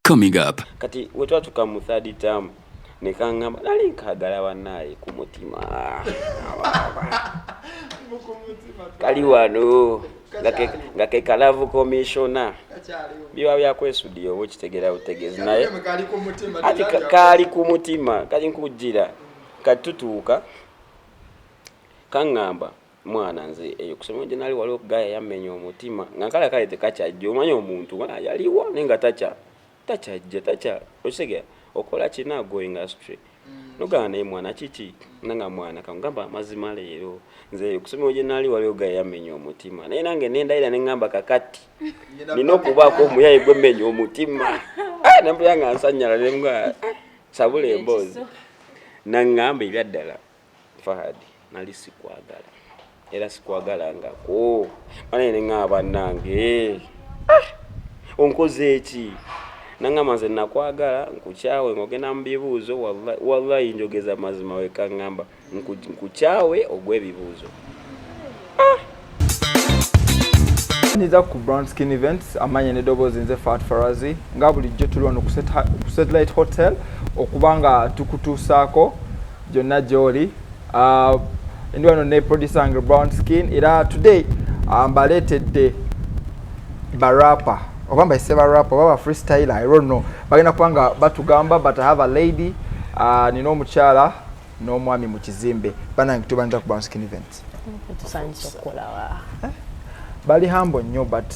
Coming up. Kati wetwatuka mu third term nekaŋŋamba nali nkaagala bannaaye ku mutima kali wano nga ke kalavu komishona biba byakwesuddiya oba okitegeera butegeezi naye ati kaali ku mutima kali nkujjira. Kati tutuuka kaŋŋamba mwana nze eyo kusoma gye nali waliwo gaya yammenya omutima nga nkala kale tekakyajja omanyi omuntu yaliwo naye nga takyajja takya okitegeera okola kina going astray nogamba naye mwana kiki nanga mwana kamugamba amazima leero nze okusoma gye nali waliwo gaya yammenya omutima naye nange nendayira neŋŋamba kakati nina okubaako omuyaye gwemmenya omutima nempulira nga nsanyala nemga sabula emboozi naŋŋamba ebyaddala Fahad nali sikwagala era sikwagalangako banaye neŋŋamba bannange onkoze eki naŋŋamba nze nakwagala nkukyawe ng'ogenda mu bibuuzo wallahi njogeza mazima wekaŋŋamba nkukyawe ogw'ebibuuzo. Niza ku Brown Skin Events amanya n'eddoboozi nze Fat Farazi nga bulijjo tuli wano ku Satellite Hotel okuba nga tukutuusaako gyonna gy'oli. Ndi wano ne producer wange Brown Skin era today mbaleetedde barapper oba mbayise barapper oba ba freestyler, I don't know, bagenda kuba nga batugamba, but I have a lady, nina omukyala n'omwami mu kizimbe. Banange, tubanza ku Brown Skin Events. Tusanyusa okukulaba. Bali humble nnyo, but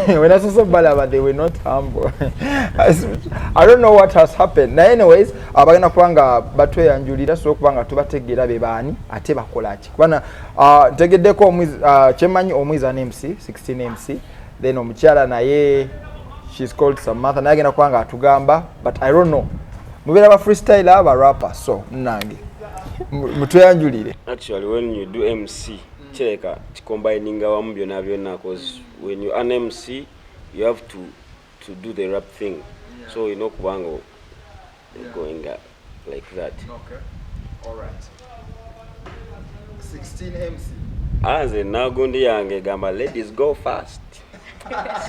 when I saw balaba they were not humble. I don't know what has happened. Naye anyways, abagenda kuba nga batweyanjulira so okuba nga tubategeera be baani ate bakola ki. Kubana ntegeddeko kyemmanyi omwiza ne MC 16 MC, then omukyala naye she's called Samantha, naye agenda kuba nga atugamba, but I don't know. Mubeera ba freestyler, ba rapper, so nange mutweyanjulire. Actually, when you do MC kireka kikombininga wamu byonna byonna, cause when you an MC you have to do the rap thing, so olina okuba nga going like that. Okay. All right. 16 MC. Ah, nze nagundi yange egamba ladies go fast,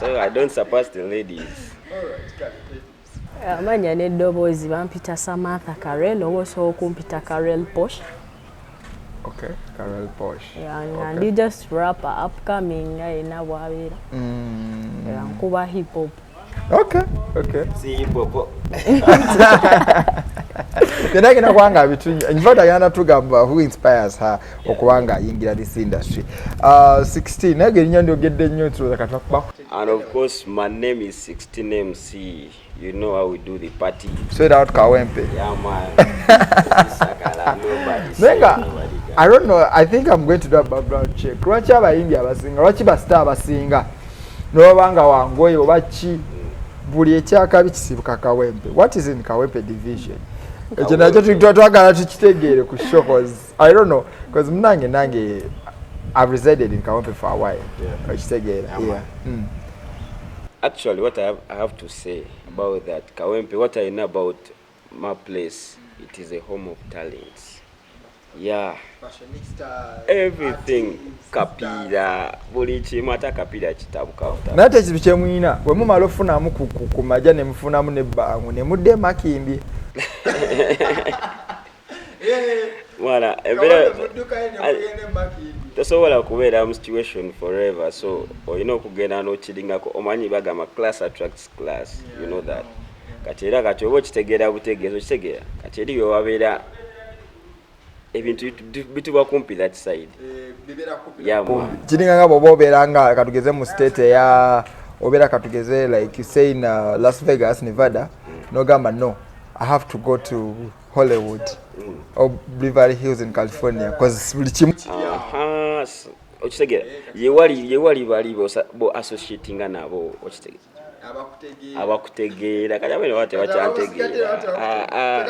so I don't surpass the ladies. All right, got it. Amanya n'eddoboozi bampita Samantha Karel oba osobola okumpita Karel Posh. Okay, Karel Posh. Yeah, nga ndi just rapper upcoming nga yenna bw'abeera. Yeah, nkuba hip hop. Okay. Si hip hop. Byonna agenda kuba nga abitunya. In fact, agenda tugamba who inspires her okuba nga ayingira this industry. 16 naye erinnya ndyogedde nnyo ntuloza kati bakuba. And of course my name is 16 MC. You know how we do the party. Straight out Kawempe. Yeah man. Sakala, nobody say, Naye nga nobody can. I don't know, I think I'm going to do a background check. Lwaki abayimbi abasinga, lwaki basita abasinga nobaba nga wangoye oba ki buli ekyakabi kisibuka Kawempe? What is in Kawempe division? Ekyo nakyo twagala tukitegeere ku show, 'cause I don't know, cause munange nange I've resided in Kawempe for a while. Okitegeera? Yeah, man. Yeah. Actually, what I have to say about that, Kawempe, what I know about my place, it is a home of talents. Yeah, everything. Kapiira, buli kimu, ate akapiira kitabuka butabu. Naye ate ekizibu kyemuyina bwe mumala ofunamu ku majja ne mufunamu nebbangu ne mudda emakindi. Mwana, embeera tosobola kubeera mu situation forever, so olina okugenda n'okiringako. Omanyi bagamba class attracts class, you know that. Kati era kati oba okitegeera butegeeza okitegeera kati eri wewabeera ebintu bituba kumpi that side. Yeah, man. Kiringa nga bw'oba obeera nga katugeze mu state eya obeera katugeze like you say in Las Vegas, Nevada, nogamba, "No, I have to go to Hollywood or Beverly Hills in California," cause buli kimu. Aha, okitegeera yewali bali bo associatinga nabo, okitegeera, abakutegeera. Kati abene baba tebakyantegeera. Ah, ah.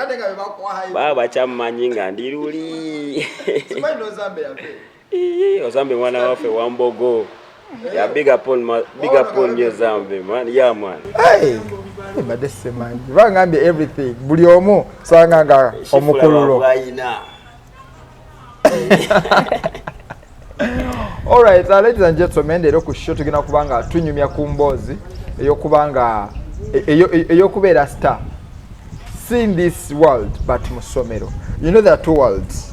Baba bakyammanyi nga ndi luli. Ii, Ozambe mwana waffe wambogo. Yeah, big up on big up on you Zambe, man. Yeah man. Hey, mbadde simanyi bangambye everything buli omu sanga nga omukululo. Bwayina. Alright, ladies and gentlemen, leero ku show tugenda kuba nga tunyumya ku mboozi ey'okuba nga Ey'okubeera star, see, in this world, but mu ssomero, you know, there are two worlds.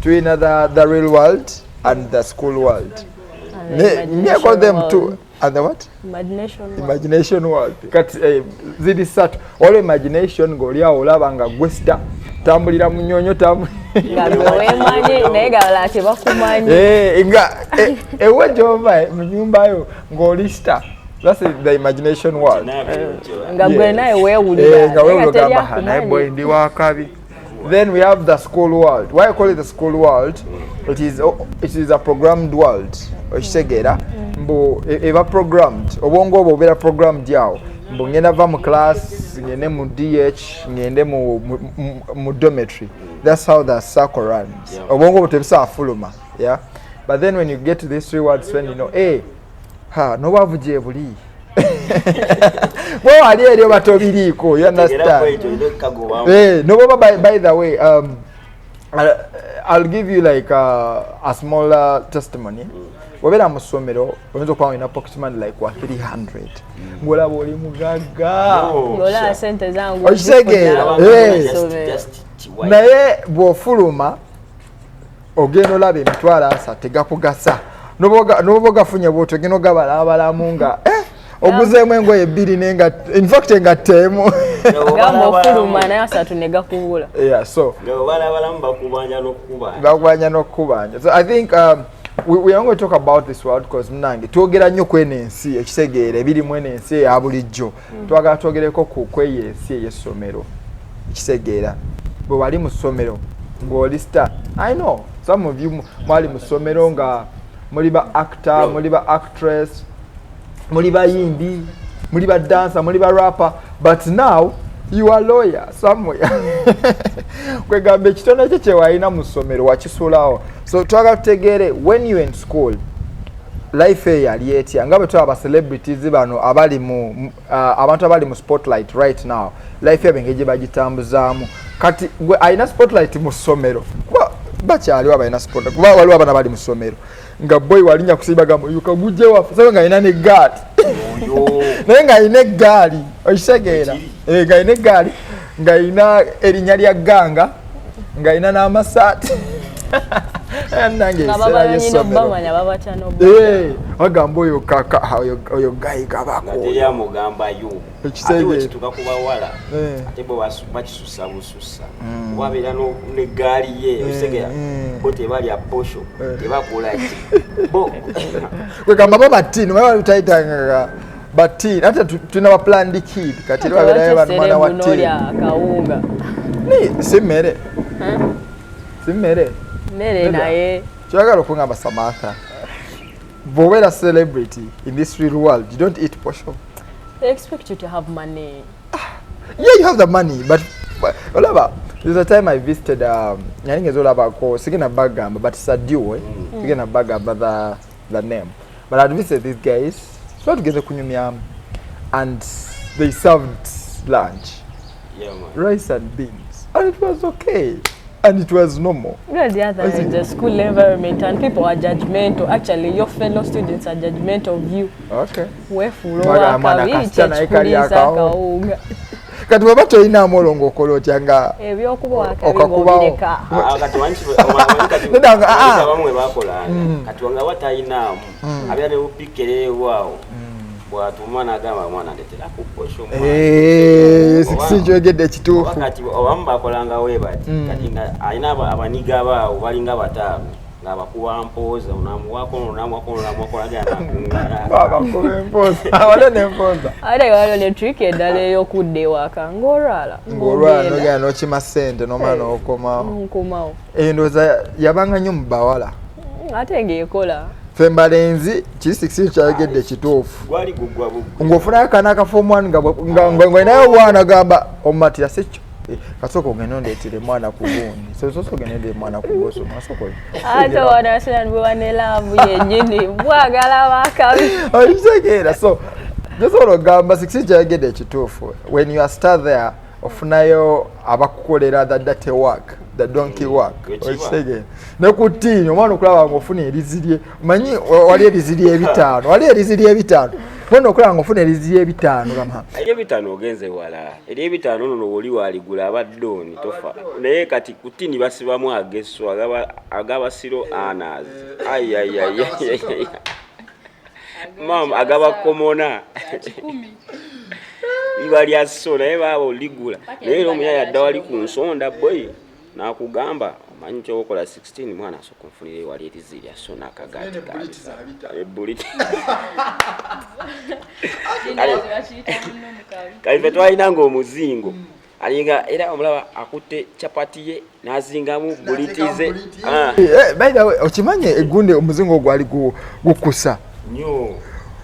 Tulina the real world and the school world. And the Me, I call them imagination two world. And the what? Imagination world. Imagination world. Kati ziri ssatu. Waliwo imagination, ng'oli awo olaba nga gwe star, tambulira mu nnyonyo, Nga gwe weemanyi, naye nga balala tebakumanyi. Nga ewe gy'ova, mu nyumba yo ng'oli star. That's the imagination world. Nga gwe naye weewulira, Nga naye weewulira, nga teri ogamba, "Ha, naye boy, akumanyi." ndi wakabi." Then we have the school world. Why I call it the school world? It is a programmed world. Okitegeera? Mbu eba programmed, obwongo obwo bubeera programmed awo, mbu ngenda va mu class, ngende mu DH, ngende mu dormitory. That's how the circle runs. Obwongo obwo tebusaafuluma. Yeah, but then when you get to these three words, when you know, hey, ha, n'obwavu gye buli, bwe wali eri oba tobiriiko, you understand? No, but by the way, I'll give you like a small testimony. Wabeera mu ssomero, oyinza okuba olina pocket money like wa 300, ng'olaba oli mugagga. Ng'olaba sente zangu. Okitegeera? Zifuna Eh. ssomero. Naye bw'ofuluma ogenda olaba 30,000 tegakugasa. N'oba ogafunye bwotyo, ogenda ogabalaabalamu nga oguzeemu engoye bbiri nenga, in fact, engatteemu. Gamba ofuluma naye 30 ne gakubula. Yeah, so Balabalamu bakubanja n'okukubanja. Bakubanja n'okukubanja. So I think we are going to talk about this world because munange twogera nnyo kweno ensi, ekitegeera, ebirimu eno ensi eya bulijjo. Twagala twogereko ku kweyo ensi ey'essomero, ekitegeera, bwe wali mu ssomero ng'oli star. I know some of you mwali mu ssomero nga muli ba actor, muli ba actress, muli bayimbi, muli ba dancer, muli ba rapper, but now you are lawyer somewhere. Kwegamba ekitone kyo kyewalina mu ssomero wakisuulawo. So twagala tutegeere, when you in school, life eyo yali etya, nga bwe tulaba celebrities bano abali mu abantu abali mu spotlight right now, life yabwe engeri gye bagitambuzaamu. Kati gwe alina spotlight mu ssomero, kuba bakyaliwo abalina spotlight, kuba waliwo abaana bali mu ssomero nga boy walinya kusimba gamba yuka gujje waffe sabe nga alina negaali, naye ng'alina eggaali, okitegeera? Ng'alina eggaali, ng'alina erinnya lya gganga, ng'alina n'amasaati. Nange nga ebiseera babamanyi by'essomero n'obamanya babatya n'obba. Bagamba oyo kaka, ah, oyo gayi kabako. Nga teri amugambayo. Ekitegeera. Ate wekituuka ku bawala, ate bo bakisusa bususa, oba abeera n'eggaali ye, okitegera? Bo tebalya posho, tebakola ki bo. Kwegamba bo batini batayitanga batini, ate tulina ba planned kid. Kati era babeerayo bano mwana wa Celeb tini. n'olya akawunga. Ni si mmere, si mmere. Mmere, naye Kyagala okungamba, Samantha, bw'obeera celebrity in this real world, you don't eat posho? They expect you to have money. Yeah, you have the money, but olaba, there's a time I visited, yali ngeza olabako, sigenda bagamba, but it's a duo, eh? Sigenda bagamba the name, but I'd visited these guys, so tugeze kunyumyamu and they served lunch, Yeah, man. rice and beans, and it was okay and it was normal. Well, the other is the school environment, and people are judgmental. Actually, your fellow students are judgmental of you. Okay. Weefuula Mwana mwana owakabi kasita naye kali kyekikuliisa akawo. akawunga. Kati bweba tolinaamu olwo ng'okola otya nga Ebyokuba wakabi Okakubawo. ng'obireka. Ah, kati omanyi kati Nedda nga, ah, ah. abamu bwe bakolanga, kati nga batalinaamu, abeera ne bupikererwawo bwatuma n'agamba, "Mwana, ndetera ku posho, mwana." Eh, si kyogedde ekituufu. Oba kati abamu bakolanga we bati, kati nga alina abaniga baawo balinga bataano, ng'abakuba mpooza, onamuwako, onamuwako, onamuwako, agenda nakungana. Babakuba empooza, waliwo n'empooza. Ate waliwo ne trick endala ey'okudda ewaka ng'olwala. Ng'olwala nogenda n'okima ssente n'omala n'okomawo. Nkomawo. Eyo ndowooza yabanga nnyo mu bawala. Ate ng'ekola. Ffe mbalenzi kiri 16 kyayogedde ekituufu. Gwali gugwa bugwa. Ng'ofunayo akaana aka form 1 nga ng'olinayo bwana, gamba omumatira si kyo. Kasooka ogende ondeetere mwana ku gundi, so sooka ogende ondeetere mwana ku gosoma, sooka Ate wanasira bwe ne love yennyini bwagala bakabi. Okitegeera? So josobola okugamba 16 kyayogedde ekituufu. When you are star there, ofunayo abakukolera the dirty work, the donkey work. Wekiba. Okitegeera? Ne ku ttiini omwana okulaba nga ofuna erizirye, omanyi wali erizirye 500, wali erizirye 500. Pona okulaba nga ofuna erizi y'ebitaano gamba. Eryebitaano ogenze wala. Eryebitaano nono woli waligula abadde oni tofa. Naye kati ku tini basibamu ageso agabasiro anas. Ayayayayaya. Maama agaba komona. Liba lya so naye baaba oligula. Naye era omuyaya adda wali ku nsonda boy n'akugamba omanyi kyokola 16 mwana asooka onfunire wali erizi lya so n'akagaati ebuliti. Kale ffe twalina ng'omuzingo alinga era omulaba akutte chapati ye n'azingamu buliti ze. Ah. Eh, by the way, okimanye egundi omuzingo gwali gukusa nnyo.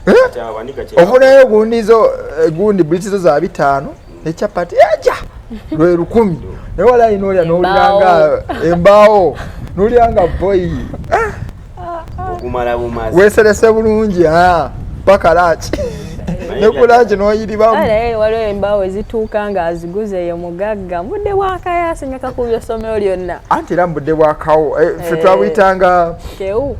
Eh? Kati abawanika kye Ofunayo gundi zo, gundi buliti zo za 5 ne chapati eja lwe 10 naye wala ino olya n'oliranga embaawo n'oliranga boyi. Okumala bumazi. Weeserese bulungi, paka laki ne ku laki n'oyiribamu. Naye waliwo embaawo ezituuka ng'aziguze eyo mugagga mudde bwakayo asinga kakubya essomero lyonna. Anti era mudde bwakawo, ffe twabuyitanga kewu.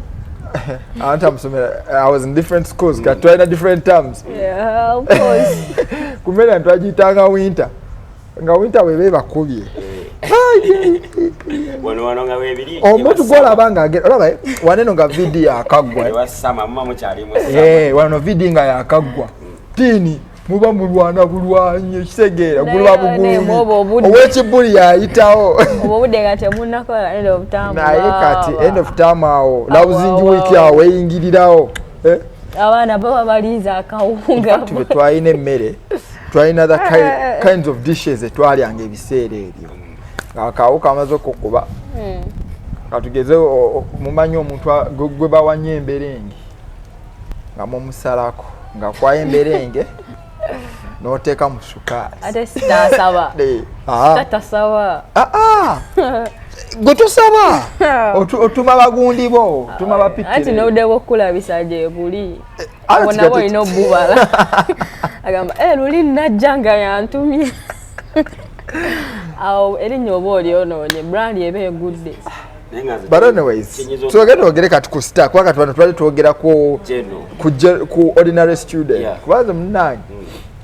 Anti amusomera, I was in different schools, kati twalina different terms. Yeah, of course. Ku mmere twagiyitanga winter, nga winter bwe beebakubye. Wano wano nga weebiri. Omuntu gw'olaba nga agenda, olaba, wano eno nga VD yakaggwa. Ewasama, muba mukyali mu summer. Wano VD nga yakaggwa. Tiini muba mulwana bulwanyi, ekitegeera, Naye gulwa naye bugulumi. mwoba obudde. Ow'ekibuli yayitawo. Obwo obudde nga temunnakola end of term. Naye kati Baaba. end of term awo, Awo, lousing awo, week awo. awo weeyingirirawo. Abaana baba balinze akawunga. In fact, bwe twalina emmere, twalina the kinds of dishes etwalyanga ebiseera ebyo. Ng'akawo kamaze okukuba. Katugeze mumanyi omuntu gwe bawanye emberenge nga mumusalako nga kwayo emberenge n'oteeka mu sukaali. Ate sitaasaba. Aha. Tatasaba. Ah, ah. Gwe tosaba. Otuma bagundi bo, otuma bapikire. Anti n'obudde bw'okukulabisa gye buli. Anti Abo nabo kati olina obbubala. Agamba, luli najja nga yantumye. Awo erinnya oba olyonoonye, brand eba egudde. Naye nga nze But anyways, kyenyiza twogere twogere kati ku star, kuba kati wano twali twogera General. ku ordinary student. Yeah. Kuba nze munnange,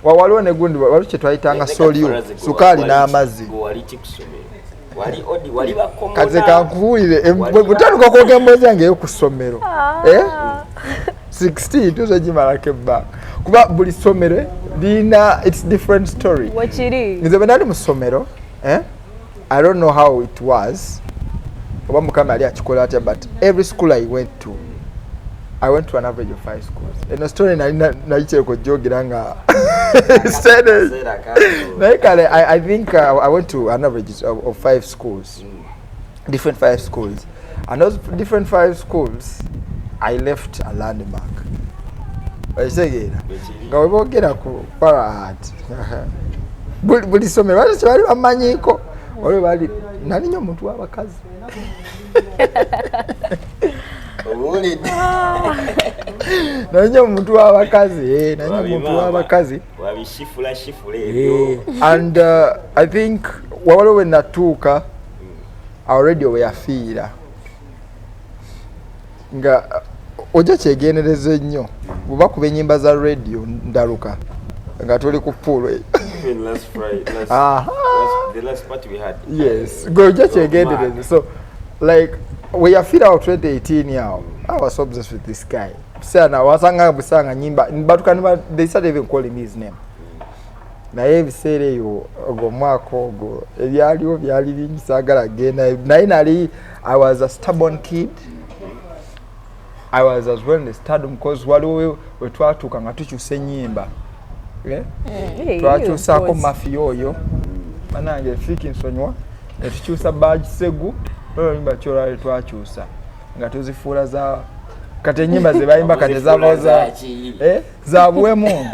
waliwo ne gundi, waliwo kye twayitanga Ne kati solio, Farazi gwe sukaali n'amazzi. gwe wali ki ku ssomero? Wali odi, wali bakomona. Kati kankubuulire, Wali bwe butandika okwogera emboozi yange ey'oku ssomero. 16 tuzo gimalako ebbanga. Kuba buli ssomero lirina its different story. Wekiri. Nze bwe nali mu ssomero, I don't know how it was, oba Mukama yali akikola atya, but every school I went to, I went to an average of 5 schools. Eno story nali nayitereko gyogera nga sene. Naye kale, I think, I went to an average of 5 schools. Different 5 schools. And those different 5 schools, I left a landmark. Okitegeera? Nga bwe boogera ku Farahat, buli ssomero bali kye bali bamanyiiko. Waliwo bali, nali nnyo omuntu w'abakazi. Obuwulidde. Nali nnyo omuntu w'abakazi, nali nnyo omuntu Wabimama. w'abakazi. Wabishifula shifula ebyo. And I think waliwo we natuuka, awo radio we yafiira. Nga ojja kyegendereza ennyo, bwe bakuba ennyimba za radio ndaluka nga tuli ku pool eyo. Even last Friday, last, Aha. last, the last party we had. Yes, gwe ojja kyegendereza. So like we yafiira awo 2018 awo, I was obsessed with this guy. Sana wasanga busanga nyimba batuka niba, they started even calling me his name. Naye ebiseera eyo ogwo omwaka ogwo ebyaliwo byali bingi, saagala genda. Naye nali I was a stubborn kid. I was as well in the stardom because waliwo we twatuuka nga tukyusa ennyimba. Twakyusaako Mafia oyo. Bannange Fiki nsonyiwa. Ne tukyusa Bagisegu, oluyimba ki olwali twakyusa nga tuzifuula za kati ennyimba ze bayimba kati Muzifuula zava za ki? za buwemu.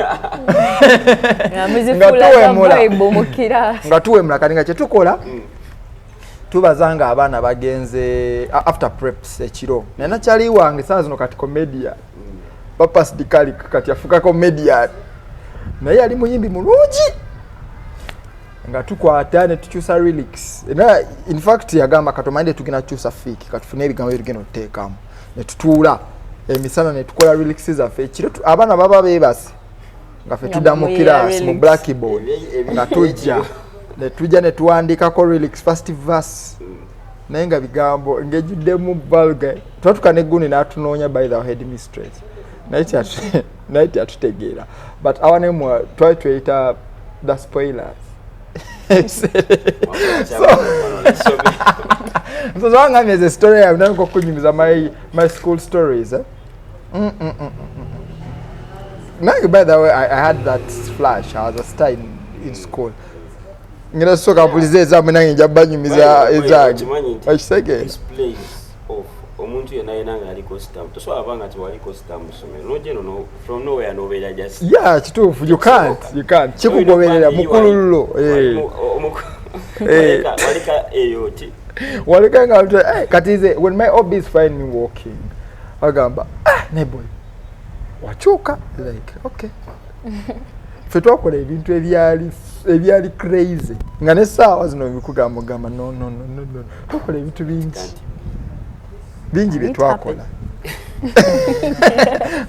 Nga muzifuula za tuwemula. vibe mu kiraasi. Nga tuwemula kati nga kye tukola, tubaza nga abaana bagenze after preps ekiro. Naye nakyali wange saa zino kati comedian. Papas Dikalik kati afuuka comedian. Naye yali muyimbi mulungi. Nga tukwata ne tukyusa lyrics. Era in fact yagamba kati omanyire tugenda kukyusa Fiki, katufune ebigambo bye tugenda okuteekamu. Ne tutuula emisana ne tukola lyrics zaffe ekiro abaana baba beebase. Nga ffe tudda mu class mu blackboard, nga tujja ne tujja ne tuwandikako lyrics, first verse, naye nga bigambo ngejjuddemu vulgar. Twatuka negguni n'atunoonya by the head mistress, naye teyatutegeera, but our name twali tweyita the spoilers. So wangambye ze story yawe, nandika okunyumiza my school stories, eh? Nange, by the way, I had that flash. I was a star in school. Ngenda sooka mpulize ezamwe, nange nja banyumiza ezange. Okitegeera? Displays of omuntu yenna yenna nga aliko star, tosobola banga nti waliko star mu ssomero nojeno no, from nowhere nobeera just Yeah, kituufu. You can't kikugoberera mukulululo, eh. Eh. Walika eyo ti Waleka nga kati nze when my OBs find me walking, bagamba, "Ah, ne boy wakyuka." Like, okay, ffe twakola ebintu ebyali crazy nga nesaawa zino bikugamba gamba, "No, no, no, no, no." Twakola ebintu bingi bingi bye It twakola,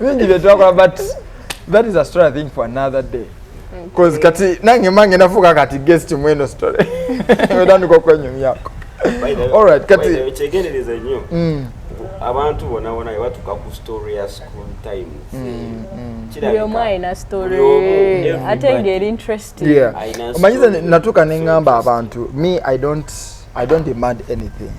bingi bye twakola, but that is a story, I think, for another day, 'cause kati nange mange nafuuka kati guest mweno story, otandika okwenyumyako. Alright, kati kyegendereza nnyo. Abantu bonna bonna batuuka ku story ya school times. Buli omu alina story ate ng'eri interesting. Yeah, omanyize natuuka neŋŋamba abantu, me, I don't demand anything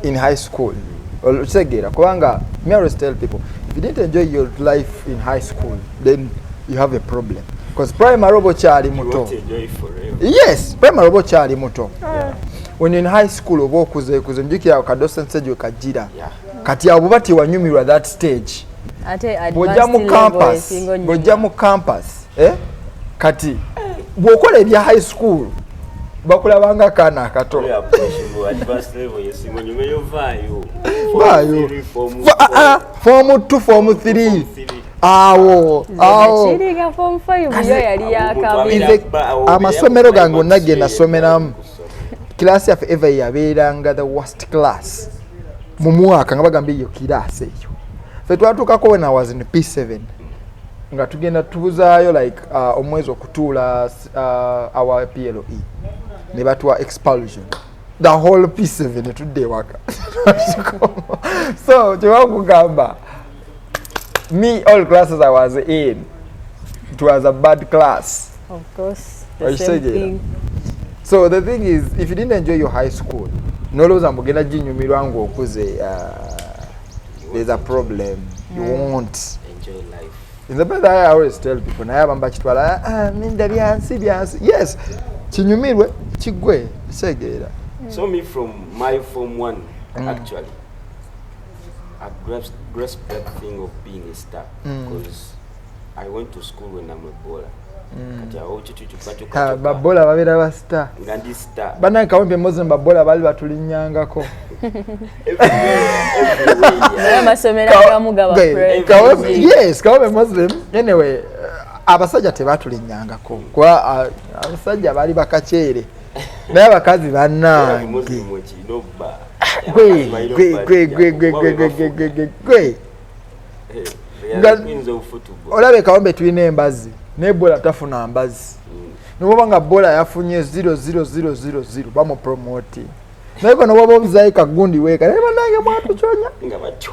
in high school. Okitegeera? Kubanga me, I always tell people, if you didn't enjoy your life in high school, then you have a problem, because primary oba okyali muto. Yes, primary oba okyali muto. When you're in high school oba okuzeekuze. Njukira kadosensage wekajira kati abo buba tewanyumirwa that stage, bw'ojja mu campus, bw'ojja mu campus, eh? Kati bw'okola ebya high school bakulabanga akaana akato. Vaayo form 2, form 3, awo awo. Amasomero gange gonna ge nasomeramu, kilaasi yaffe eva yabeeranga the worst class mu mwaka, nga bagamba eyo kiraasi eyo. Fe twatuukako when I was in P7, nga tugenda tubuzaayo like omwezi okutuula our PLE, ne batuwa expulsion, the whole P7 netudda ewaka. So kyebakugamba, me, all classes I was in, it was a bad class. Of course, the same thing. So the thing is, if you didn't enjoy your high school, nolowooza mugenda ginyumirwa ng'okuze, there's a problem. You won't enjoy life. In the best, I always tell people, naye abamu bakitwala, "Ah, minda byansi byansi." Yes, kinyumirwe kiggwe, kitegeera? So me, from my form one, actually I grasped that thing of being a star because I went to school when I'm a baller. Kati awo Ha, babola babeera ba star. Nga ndi star. Bannange, Kawempe Muslim babola baali batulinnyangako. Naye amasomero agamu gaba private. Yes, Kawempe Muslim. Anyway, abasajja tebatulinnyangako kuba abasajja baali bakakyere, naye abakazi bannange, gwe gwe gwe gwe gwe gwe gwe gwe gwe gwe gwe. Olaba Kawempe tulina embazi, naye bola tafuna mbazi. Niwoba nga bola yafunye 0.0000, bamupromoti, naye kono woba obuzayo kagundi weeka, naye bannange mwatuconya nga batyo.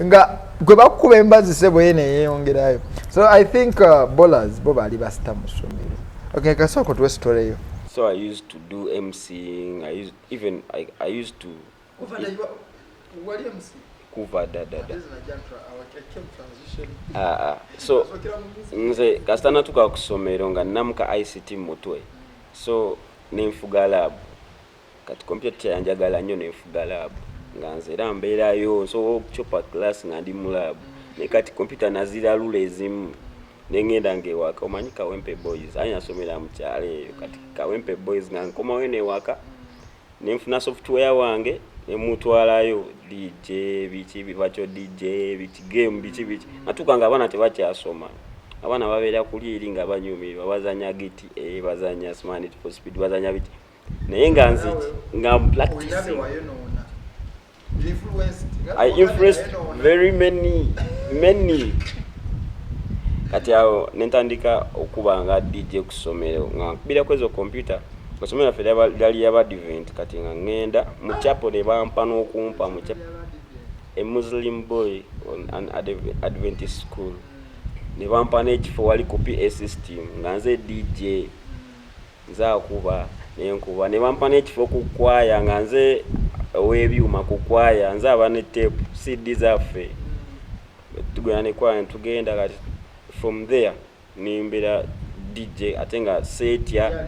Nga gwe bakukuba embazi sebo, ye neyeyongerayo. So I think bowlers bo baali ba star mu ssomero. Okay, kasooka tuwe story eyo. So I used to do MCing. I used even I used to kuva da da da. Ah, ah. So nze kasita natuuka ku ssomero nga namuka ICT mu mutwe, so nenfuga lab. Kati computer kyanjagala nnyo, nenfuga lab nga nze era mbeerayo, nsobola okucopa class nga ndi mu lab. Naye kati computer naziralula ezimu, nengenda ngaewaka. Omanyi Kawempe Boys aye nasomera mu kyalo eyo. Kati Kawempe Boys nga nkomawo newaka, nenfuna software wange, nemutwalayo DJ biki bivakyo DJ biki game biki biki. Natuuka nga abaana tebakyasoma, abaana babeera kuli eri nga banyumirwa, bazanya GTA, bazanya Smart for Speed, bazanya biki, naye nga nze nga I'm practicing. I influenced very many many. Kati awo nentandika okuba nga DJ ku ssomero, nga nkubirako ezo computer. Essomero lyaffe lyali ly'Abadvent. Kati nga ŋŋenda mu chapel ne bampa n'okumpa mu chapel, a Muslim boy on an Adventist school, ne bampa n'ekifo wali ku PA system nga nze DJ, nze akuba nenkuba. Ne bampa n'ekifo ku kwaya nga nze ow'ebyuma ku kwaya, nze aba ne tape, CD zaffe, tugenda ne kwaya netugenda. Kati from there nembeera DJ ate nga seetya.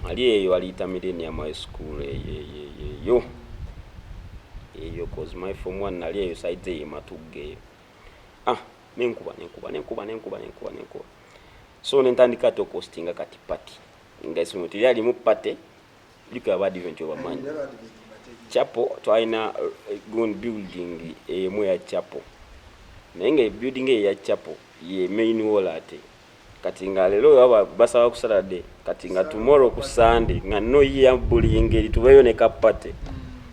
Ali eyo aliyita Millennium High School, eyo eyo eyo eyo, cause my form one nali eyo side eyo Matugga eyo. Ah, nenkuba, nenkuba, nenkuba, nenkuba, nenkuba, nenkuba. So nentandika ate okuhostinga kati party, nga essomero teryalimu party. Jjukira Abadvent obamanyi. Chapel twalina gun building emu eya chapel, naye nga building eyo eya chapel ye main hall. Ate kati nga leero baba basaba ku Saturday, kati nga tomorrow ku Sunday nga noyiya buli ngeri tubeeyo ne ka party,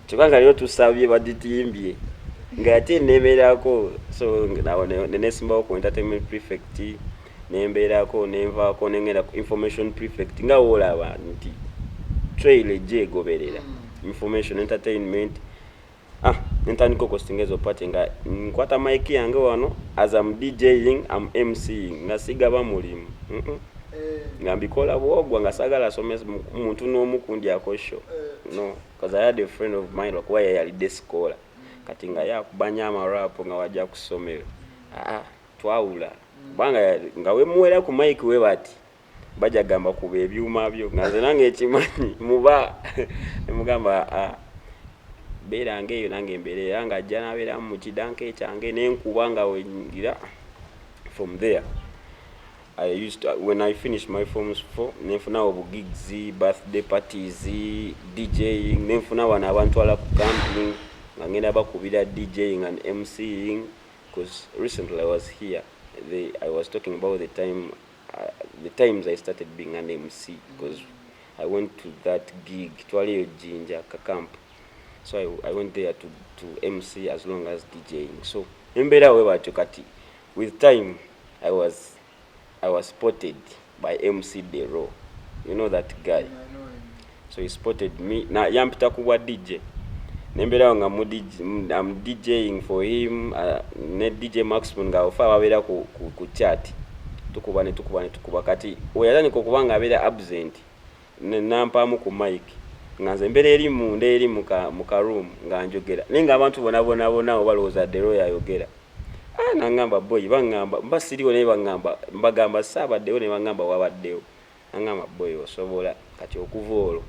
kyokka nga leero tusabye bagitimbye nga ate nebeerako. So nenesimbawo ku entertainment prefect, nembeerako, nenvaako, nengenda ku information prefect, nga woolaba nti trail ejja egoberera information, entertainment. Ah, nentandika okuhostinga ezo party nga nkwata mic yange wano, as am DJing, am MCing, nga sigaba mulimu. Nga mbikola bwogwa, nga sagala somesa muntu n'omu kundyako show, no, because I had a friend of mine, lwakuba ye yali day scholar, kati nga yakubanya amarap nga wajja ku ssomero. Ah, twawula, kubanga nga wemuwera ku mic we bati bajja gamba kuba ebyuma byo, nga nze nange ekimanyi muba nemugamba, ah, beeranga eyo nange embeera, era nga ajja nabeeramu mu kidanka ekyange nenkuba nga wengira. From there I used to, when I finished my forms four, nenfuna obugigs, birthday parties, DJing, nenfuna wano abantwala ku camping nga ngenda bakubira DJing and MCing, because recently I was here, I was talking about the times I started being an MC, because I went to that gig, twaliyo Jinja ka camp, so I went there to MC as long as DJing. So embeera we batyo. Kati with time I was spotted by MC Dero, you know that guy? So he spotted me na yampita ku bwa DJ, nembeerawo nga mu DJ, I'm DJing for him, ne DJ Maximum nga ofa babeera ku chat, tukuba ne tukuba ne tukuba. Kati we yatandika okuba nga abeera absent, nampaamu ku mic nga nze mbeera eri munda eri mu ka room nga njogera, naye nga abantu bonna bonna bonna abo balowooza Dero yayogera. Ah, nangamba, "Boy, baŋŋamba mba siriwo, naye baŋŋamba mbagamba saabaddewo, ne baŋŋamba wabaddewo." Nangamba, "Boy, osobola." Kati okuva olwo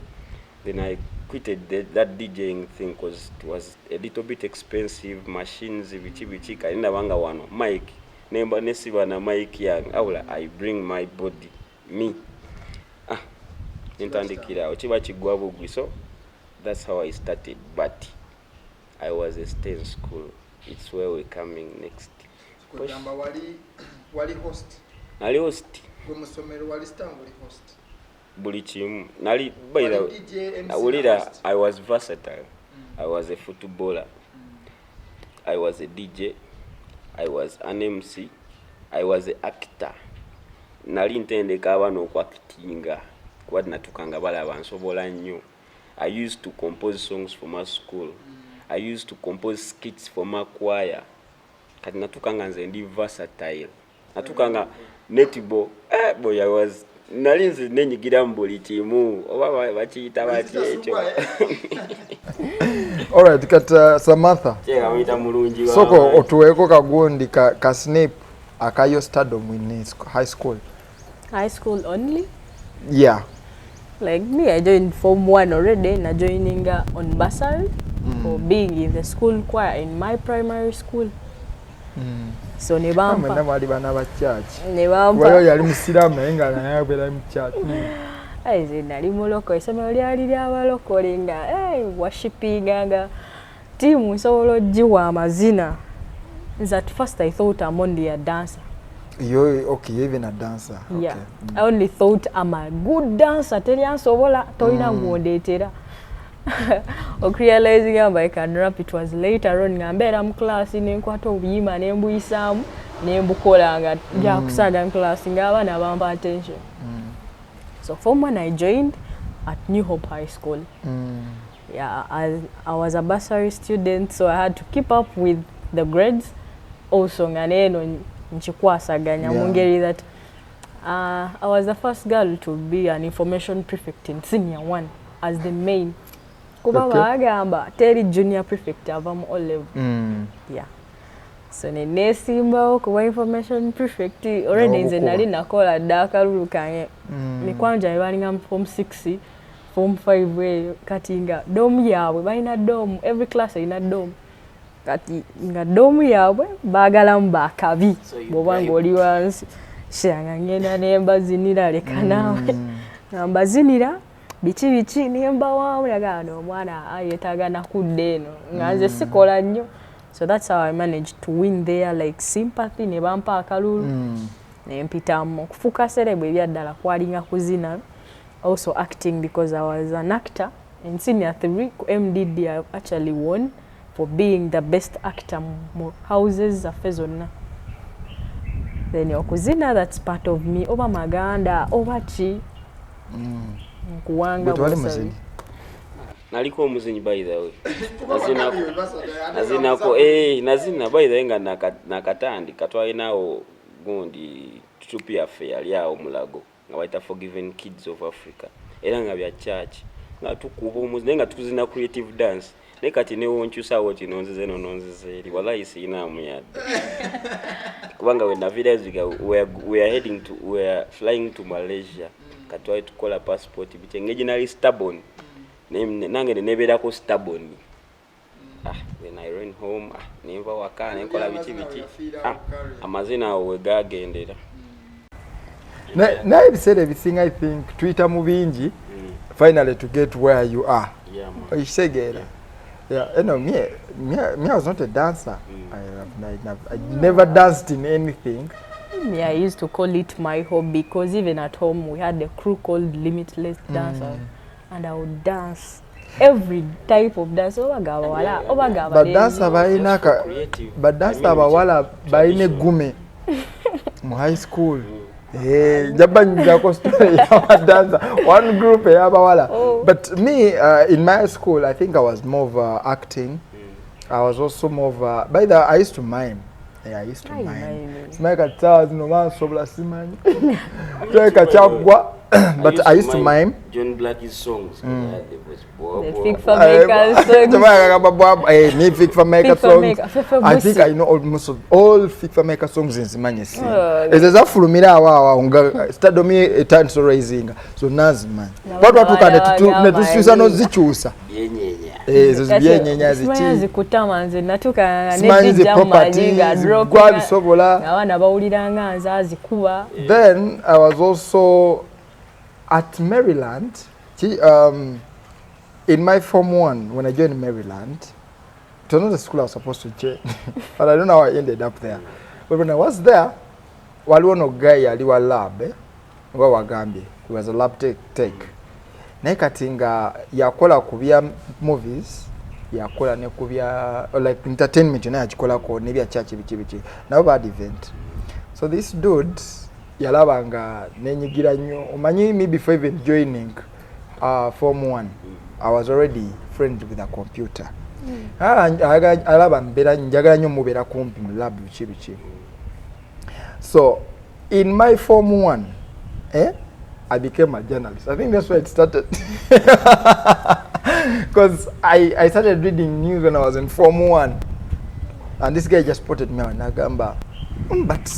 then I quitted that DJing thing because it was a little bit expensive, machines, biki biki. Kali ndaba nga wano mic nemba nesiba na mic yange awula, I bring my body, me, ah, nentandikirawo kiba kiggwa bugwi. So that's how I started, but I was a stay in school. It's where we're coming next. Kwegamba wali host? Nali host. Gwe mu ssomero wali star nga oli host? Buli kimu nali, by the Wali way. DJ, MC na Awulira. host. I was versatile. I was a footballer, I was a DJ, I was an MC, I was a actor. Nali ntendeka abaana okuactinga kuba natuka nga balaba nsobola nnyo. I used to compose songs for my school, I used to compose skits for my choir. Kati natuka nga nze ndi versatile, natuka nga netball, eh, boy, I was, nali nze nenyigira mu buli kimu, oba bakiyita bati ekyo. Alright, kati Samantha, Kyeka mulungi wa soko maanyi. Otuweeko kagundi ka snip akayo stardom in high school. High school only? Yeah. Like me, I joined Form 1 already, na joining on bursary for being in the school choir in my primary school. So ne Mwenna bampa mwali baana ba church? Ne bampa. Waliwo yali musiraamu naye nga naye abeera mu church. Ai, nze nali muloko, essomero lyali ly'abalokole nga worshipinga nga tiimu nsobola ogiwa amazina. Nze at first I thought I'm only a dancer. You, okay, you're even a dancer? Okay. Yeah. I only thought I'm a good dancer, teryansobola, tolina gwondeetera. Okurealizinga mba I can rap, it was later on nga mbeera mu class nenkwata obuyima ne mbuyisaamu. Nembukola nga byakusaaga mm. Class ng'abaana bampa attention. So form one I joined at New Hope High School. Yeah, I was a bursary student, so I had to keep up with the grades also nga neeno nkikwasaganya mu ngeri that I was the first girl to be an information prefect in senior one as the main, kuba baagamba teri junior prefect ava mu O level. Yeah, so ne neesimbawo kuba information prefect. Already nze nali nakola dda akalulu kange. Mikwano gyange balinga mu form 6, form 5 eyo. Kati nga dorm yaabwe balina dorm, every class erina dorm. Kati nga dorm yaabwe baagalamu bakabi, bw'oba ng'oli wansi nga ngenda nembazinira, leka naawe nga mbazinira biki biki nembawaamu nagamba omwana yeetaaga nakudda eno nga nze sikola nnyo. So that's how I managed to win their like sympathy ne bampa akalulu nempitamu. Okufuuka celeb ebyaddala kwalinga kuzina, also acting, because I was an actor in senior 3 ku MDD. I actually won for being the best actor mu houses zaffe zonna. Then okuzina, that's part of me, oba maganda oba ki nkuwanga. Bwe Naliko omuzinyi, by the way. Nazinako, eh, nazina by the way nga nakatandika. Twalinawo gundi, troupe yaffe yali awo Mulago nga bayita Forgiven Kids of Africa, era nga bya church, nga tukuba omuzi naye nga tuzina creative dance. Naye kati newonkyusawo ti nonzize eno nonzize eri, wallahi siinaamu yadde, kubanga we naviira ziga we are heading to, we are flying to Malaysia. Kati twali tukola passport biki, engeri nali stubborn nange nenebeerako stubborn. Ah, when I ran home, ah, nenva waka nenkola biki biki, ah, amazina awo wegagendera. Naye ebiseera ebisinga I think tuyita mu bingi finally to get where you are. Yeah, man. Okitegeera? Yeah, you know, me, I was not a dancer. I never danced in anything. Me, I used to call it my hobby because even at home we had a crew called Limitless Dancers, and I would dance every type of dance. Oba gabawala, oba gabalenzi. Badansa balina ka badansa abawala balina eggume mu high school. Eh, njaba nyigako story y'abadansa, one group ey'abawala. Oh. But me, in my school, I think I was more of acting. I was also more of by the I used to mime. Yeah, I used to Aye, mime. miming. Simanyi kati saawa zino bansobola, simanyi kirabika kyaggwa, but I used to mime. John Blackie's songs. The voice, bo, The bo, Fik bo. Fameica songs. Ni Fik Fameica Fik songs. Fameica, Fefe I think Busi. I know almost of all Fik Fameica songs, nzimanyi si. Oh. Ezo zafulumira awo awo nga stardom etandise rising, zonna nzimanyi. Nabo Kuba twatuuka bawala bagamba ne tukyusa ebi. N'ozikyusa. Byenyenya. Eh, ezo Kati, byenyenya simanyi ziki. zikutama, nze natuuka Simanyi zi nejijja mu manyi nga properties dropping. gwa bisobola. Abaana bawulira nga nze azikuba. Then I was also at Maryland. In my Form 1, when I joined Maryland, it was not the school I was supposed to join, but I don't know how I ended up there. But when I was there, waliwo no guy yali wa lab, eh? Nga wagambye, he was a lab tech. Naye kati nga yakola ku bya movies, yakola ne ku bya like entertainment yonna yakikolako n'ebya church biki biki. Nabo bad event. So this dude yalaba nga nenyigira nnyo. Omanyi me, before even joining Form 1, I was already friends with a computer. Alaba mbeera njagala nnyo mubeera kumpi mu lab biki biki. So in my Form 1, eh, I became a journalist. I think that's where it started, because I started reading news when I was in Form 1, and this guy just spotted me and nagamba, but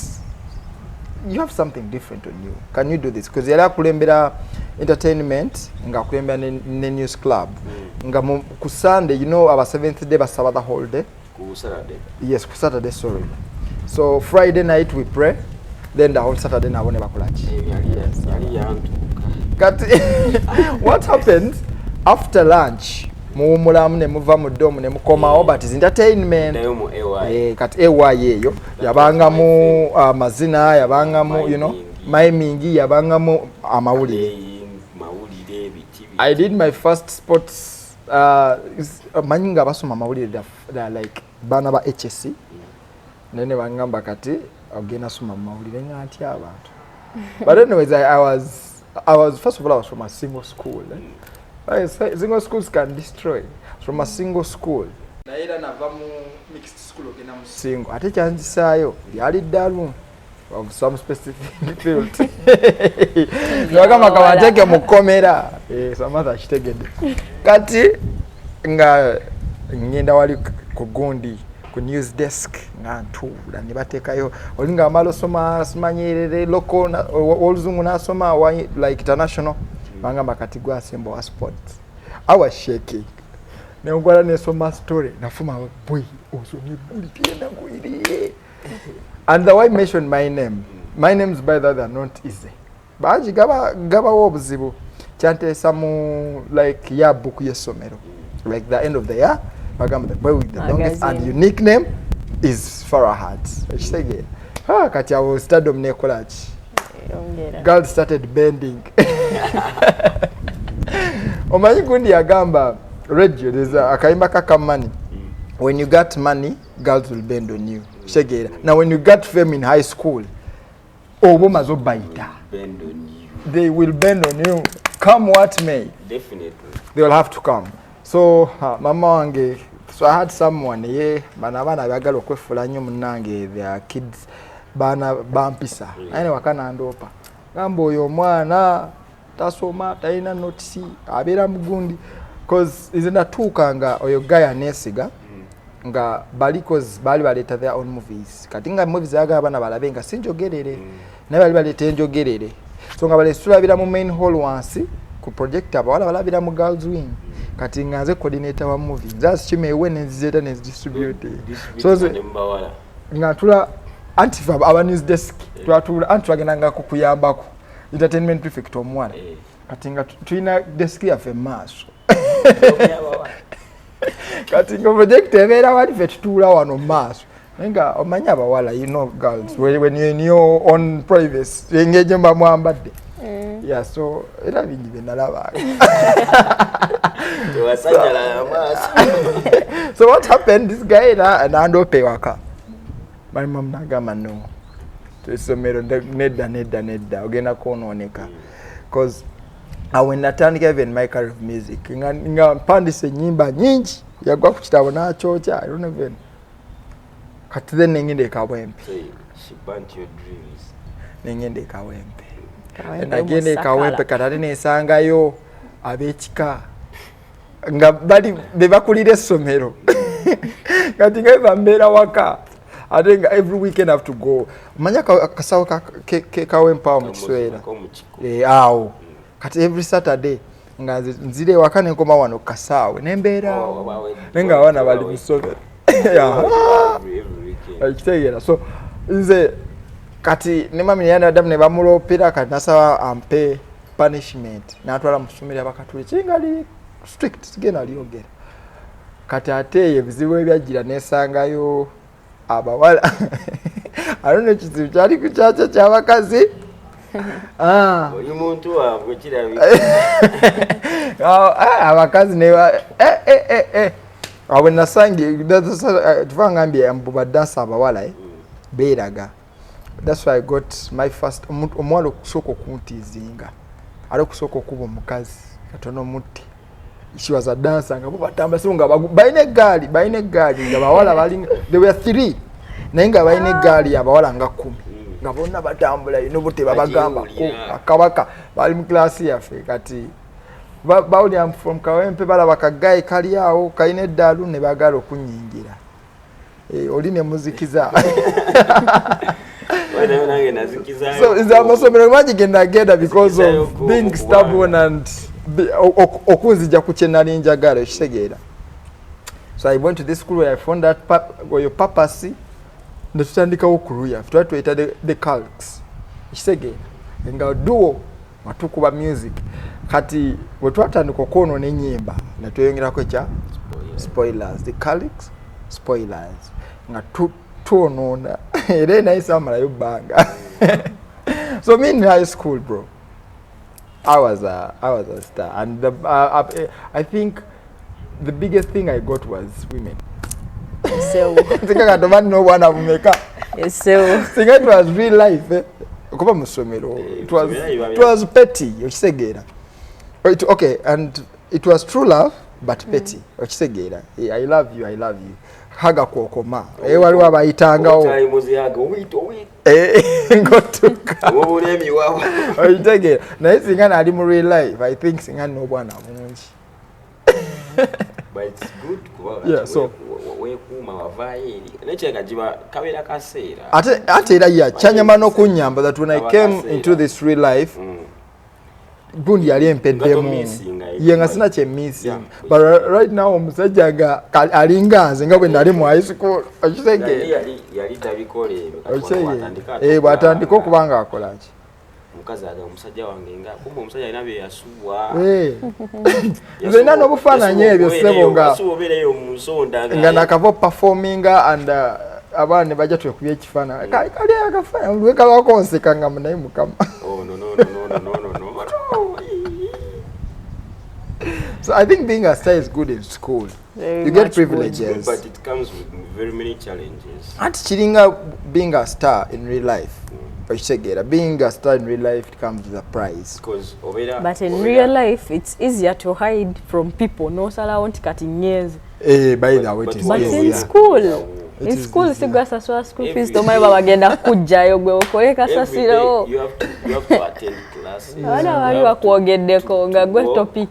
you have something different on you. Can you do this?" Because yali akulembera entertainment nga akulembera ne news club nga ku Sunday, you know, our seventh day basaba the whole day. Ku Saturday. Yes, ku Saturday, sorry. So Friday night we pray, then the whole Saturday nabo ne bakolaki. Eh, yali yantuuka. Kati what happens after lunch, muwumulamu ne muva mu dorm ne mukomawo, but is entertainment. Nayo mu AY. Eh, kati AY eyo yabangamu amazina, yabangamu miming, yabangamu amawulire. Playing, mawulire, biki biki. I did my first sports, manyi nga basoma amawulire, they're like baana ba HSC, naye ne bangamba kati Ogenda soma mu mawulire nga ntya abantu. But anyways, I was first of all, I was from a single school, eh? Single schools can destroy. From a single school, naye era nava mu mixed school ogenda mu single, ate kyanzisaayo lyali ddalu of some specific field. Nagamba kabanteeke mu kkomera. Eh, Samantha akitegedde. Kati nga ngenda wali ku gundi, ku news desk, nga ntuula ne bateekayo oli nga amala osoma simanyerere loko oluzungu n'asoma like international. Bangamba kati gwasemba wa sports. I was shaking, nengwala nesoma story nafuma boy osomye egguli tyenagwiriye. And the way I mentioned my name, my names by the way are not easy, bangi gabawo obuzibu. Kyanteesa mu like yearbook y'essomero, like the end of the year, bagamba the boy with the longest and Magazine. unique name is Farahat. Ekitegeera? Ah, kati awo stardom nekola ki? Yongera. Girls started bending. Omanyi gundi yagamba radio, there's akayimba kaka money, when you got money girls will bend on you. Kitegeera? Now when you got fame in high school, oba omaze obayita, Bend on you. They will bend on you come what may. Definitely. They will have to come. So mama wange, so I had someone ye bano abaana byagala okwefuula nnyo munnange, their kids baana bampisa naye newaka nandoopa gamba oyo omwana tasoma, talina notisi, abeera mugundi, cause nze natuuka nga oyo guy aneesiga nga bali, cause baali baleeta their own movies. Kati nga movies ayagala abaana balabe nga sinjogerere, naye bali baleeta enjogerere, so nga baleeta tulabira mu main hall wansi ku projector, abawala balabira mu girls wing. Kati nga nze coordinator wa movie, nze azikima ewe nenzizeeta nenzidistribute. So ne mubawala. Nga tula anti fe aba news desk twatuula anti twagendanga kukuyambako entertainment prefect omuwala. Kati nga tulina desk yaffe mu maaso, kati nga projector ebeera wali, ffe tutuula wano mu maaso, naye nga omanyi abawala, you know girls, when you're in your own privacy, engeri gye muba mwambadde. Yeah, so era bingi bye nalabanga. Tewasanyalala amaaso. So what happened, this guy nandoopa ewaka. My mom nagamba no, essomero nedda nedda nedda, ogenda kwonooneka, cause awe natandika even my career of music nga mpandisa ennyimba nyingi, yagwa ku kitabo n'akyokya. I don't even. Kati then nengenda ekawempe. So she burnt your dreams. Nengenda ekawempe. Kawempe. Nagenda Musakala. Ekawempe, kati ate nesangayo ab'ekika nga bali be bakulira essomero. Kati nga eva mbeera waka, ate nga every weekend I have to go. Omanye akasawo ke Kawempe awo mu Kiswera? Komukiko. Eh, awo kati every Saturday nga nzira ewaka nenkoma wano ku kasaawe nembeera awo, naye nga abaana bali mu ssomero. Every weekend. Ekitegeera? So nze kati ne mami yanadamu ne bamuloopera, kati nasaba ampe punishment, natwala mu ssomero abakatuliki kiringa li strict, sigenda lyogera. Kati ate eyo ebizibu ebyajjira nesangayo abawala ate ekizibu kyali ku kyakyo kyabakazi. Ah. Oli muntu waabwe kirabika. Ah, ah, abakazi ne eh, eh, eh, eh. Awo nasange tuva ngambye mbu badansa abawala, eh, beeraga. That's why I got my first omuwala okusooka okuntiizinga, ate okusooka okuba omukazi katono mutte. She was a dancer nga bo batambula so nga balina eggaali, balina eggaali nga bawala bali, they were three, naye nga balina eggaali abawala nga 10 nga bonna batambula ino bo tebabagambako. Bagyewulira. Akabaka bali mu kilasi yaffe. Kati bawulira from Kawempe, balaba kagayi kali awo kalina eddaalu ne baagala okunyingira. Eh, oli ne muzikiza. Naye nange nazikizayo. So nze amasomero mangi ge nagenda because of Nazikizayo being stubborn and okunzija ku kye nali njagala. Ekitegeera? So I went to this school where I found that oyo papasi ne tutandikawo crew yaffe, twali tuyita the Calcs. Ekitegeera? Nga duo nga tukuba music. Kati bwe twatandika okwonoona ennyimba ne tweyongerako ekya Spoilers, the Calix Spoilers, nga twonoona era naye saamalayo bbanga. So me in high school, bro, I was a star, and I think the biggest thing I got was women. Sewo. Singa kati oba nina obwana bumeka? Sewo. Singa it was real life, eh? Okuba mu ssomero it was petty, okitegeera? Okay, and it was true love but petty, okitegeera? I love you, I love you, haga kwokoma. Waliwo abayitangawo ngotuka, okitegeera? Naye singa nali mu real life, I think singa nina obwana bungi. Wekuuma wavaayo eri naye giba kabeera kaseera. Ate era ya kyanyamba n'okunnyamba that when I came into this real life, gundi yali empeddemu ye nga sina kye missing. But right now omusajja nga alinga nze nga bwe nali mu high school, okitegeera? Yali tabikola ebyo. Okitegeera, bw'atandika okuba nga akola ki? Omukazi aga omusajja wange nga kumbe omusajja alina bye yasubwa. Nze nina n'obufaananyi ebyo, ssebo, nga obeereyo mu nsonda nga nakava performinga and abaana ne bajja twekubya ekifaananyi kali akafaananyi lwekalwako nseka nga munaye mukama. Oh, no, no, no, no, no, no, no. So I think being a star is good in school. Very You get much good. privileges. But it comes with very many challenges. Anti kiringa being a star in real life. Okitegeera, being a star in real life, it comes with a price. Because obeera But in real life it's easier to hide from people, nosalawo nti kati nyenze. Eh, by the way, it is But easier. in school, It in is school easier. sigwasasula school fees, Every tomanyi day. Babagenda kujjayo gwe okole kasasiro. You have to, you have to attend classes. Abaana baali bakwogeddeko nga gwe topic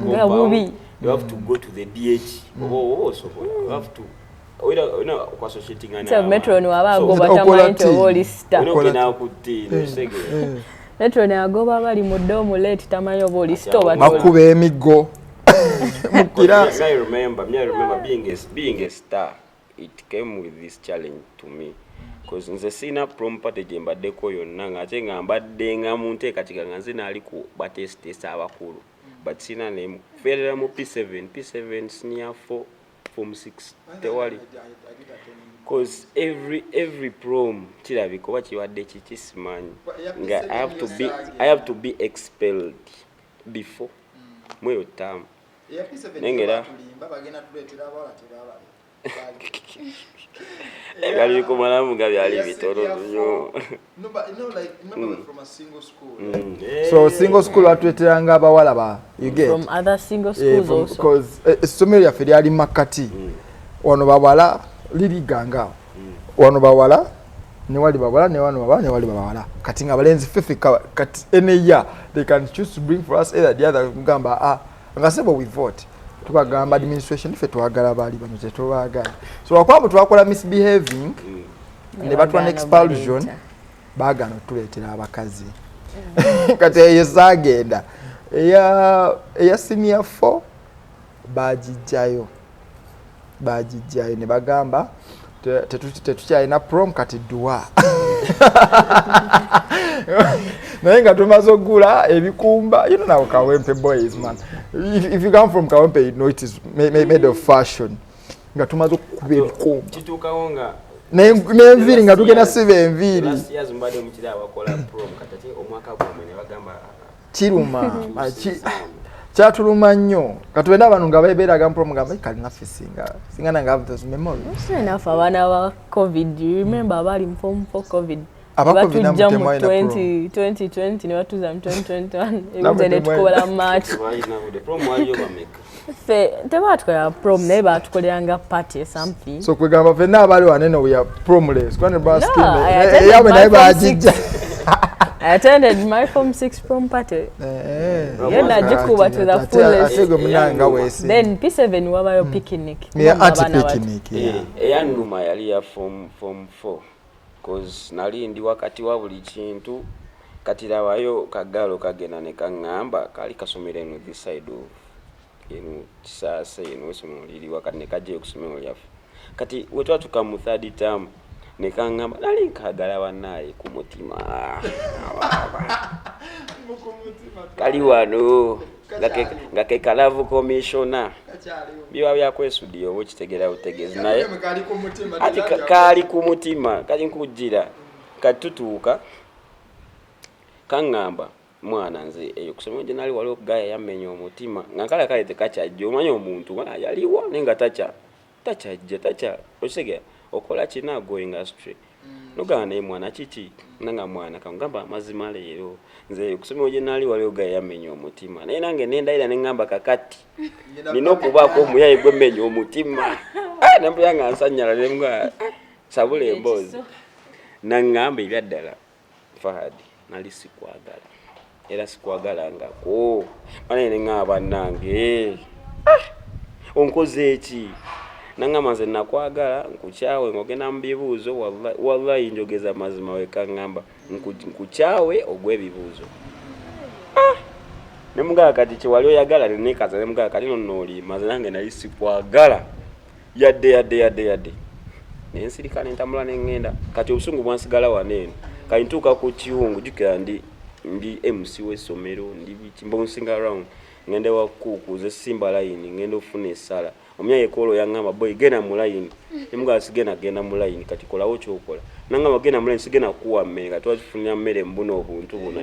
nga bubi. You have to go to the DH oba oba osobola, you have to olina okuassociatinga. So matron waba agoba Okola tamanyi nti tea. oba oli star. Okola Olina ku tea nosegeera. Matron agoba bali mu dorm late, tamanyi oba oli star oba toli. Bakuba emiggo mu kiraasi. I remember being a star, it came with this challenge to me, because nze sirina prom party gye mbaddeko yonna ng'ate nga mbadde nga mu nteekateeka nga nze naali ku bateesiteesi abakulu, but sirina nemu kubeerera mu P7, P7, senior 4, form 6, tewali, cause every prom kirabika oba kibadde kiki simanyi nga I have to be expelled before mweyo term. Nengera. Byali bikumalamu nga byali bitono nnyo. So single school batuleeteranga abawala ba, you get? From other single schools also. Because essomero lyaffe lyali makkati wano, bawala liriganga wano, bawala newali bawala newano bawala newali bawala. Kati nga abalenzi ffeffe kati any year they can choose to bring for us either the other. Kugamba, ah, nga sebo we vote, tubagamba administration ffe twagala baali bano, tetubaagala. So lwakuba bwe twakola misbehaving ne batwa Bagaana expulsion. baleeta. Baagaana otuleetera abakazi. Kati eyo zaagenda eya senior 4 bagijjayo ne bagamba tetukyalina prom, kati dduwa. Naye nga tumaze okugula ebikumba. You know now Kawempe boys, man, if you come from Kawempe, you know it is made of fashion. Nga tumaze okukuba ebikumba Kituukawo nga n'enviiri nga tugenda siba enviiri. Last years mbadde mukira abakola prom, kati ate omwaka gwamwe ne bagamba Kiruma. Kyusizzaamu. Kyatuluma nnyo. Katubende abantu nga bebeeraga mu prom nga kali naffe singa nange have those memories. Naffe abaana ba COVID, you remember abaali mu form 4 COVID? Aba COVID namwe Batujja mu temwalina prom. 20 2020 ne batuza mu 2021. Namwe Ebibuuzo ne temwalina. tukola March. Balina budde prom waliyo bameka? Ffe tebaatukolera prom, naye baatukoleranga party something. So kwegamba ffenna abaali wanene we are promless kuba ne No, I attended eyabwe naye my form bagijja. I attended my form 6 prom party. Ye nagikuba to the fullest. Ate gwe munange nga weesimba. Then P7 wabayo picnic. Yeah, Kubanga anti abaana bato. picnic, yeah. Eyannuma yali ya form 4, cause nali ndi wakati wa buli kintu. Kati labayo kagalo kagenda ne kaŋŋamba kali kasomero eno this side of eno Kisaasa, eno essomero liri wakati, ne kajjayo ku ssomero lyaffe. Kati we twatuka mu third term ne kaŋŋamba nali nkaagala bannaaye ku mutima kali wano nga ke ka love commissioner, biba byakwesudiya oba okitegeera butegeezi, naye ati kaali ku mutima kali nkujjira. Kati tutuuka kaŋŋamba, mwana nze eyo kusomero gye nali waliwo gaya yammenya omutima nga nkala kale tekakyajja. Omanyi omuntu yaliwo naye nga takya Takyajja, takya, okitegera? Okola kina going astray. Nogamba naye mwana kiki nanga mwana kangamba amazima. Leero nze kusomero gye naali waliwo gaye yamenya omutima, naye nange nendayira neŋŋamba kakati nina okubaako omuyayi gwemmenya omutima. Ah, nempulira nga nsanyala nemga sabula emboozi. Naŋŋamba, ebyaddala Fahad, nali sikwagala era sikwagalangako. Banaye neŋŋamba, bannange, ah, onkoze eki? Naŋŋamba, nze nakwagala nkukyawe ng'ogenda mu bibuuzo. Wallahi njogeza mazima, weka ŋŋamba nkukyawe ogw'ebibuuzo. Ah! Nemugala kati kyewali oyagala nenekaza. Nemugala kati nonno olima, nze nange nali sikwagala yadde yadde yadde yadde. Nensirika nentambula neŋŋenda. Kati obusungu bwansigala wano eno. Kati ntuuka ku kiyungu, jjukira ndi MC w'essomero, ndi biki, mbouncing around, ngenda ewa kuuku ze simba layini, ngenda okufuna essala. Omyaye koolo yaŋŋamba, "Boy, genda mu layini." Nemugamba, "Sigenda genda mu layini, kati kolawo kyokola." Naŋŋamba, "Genda mu layini, sigenda kukuwa mmere." Kati twakifunira mmere mbuno obuntu buno.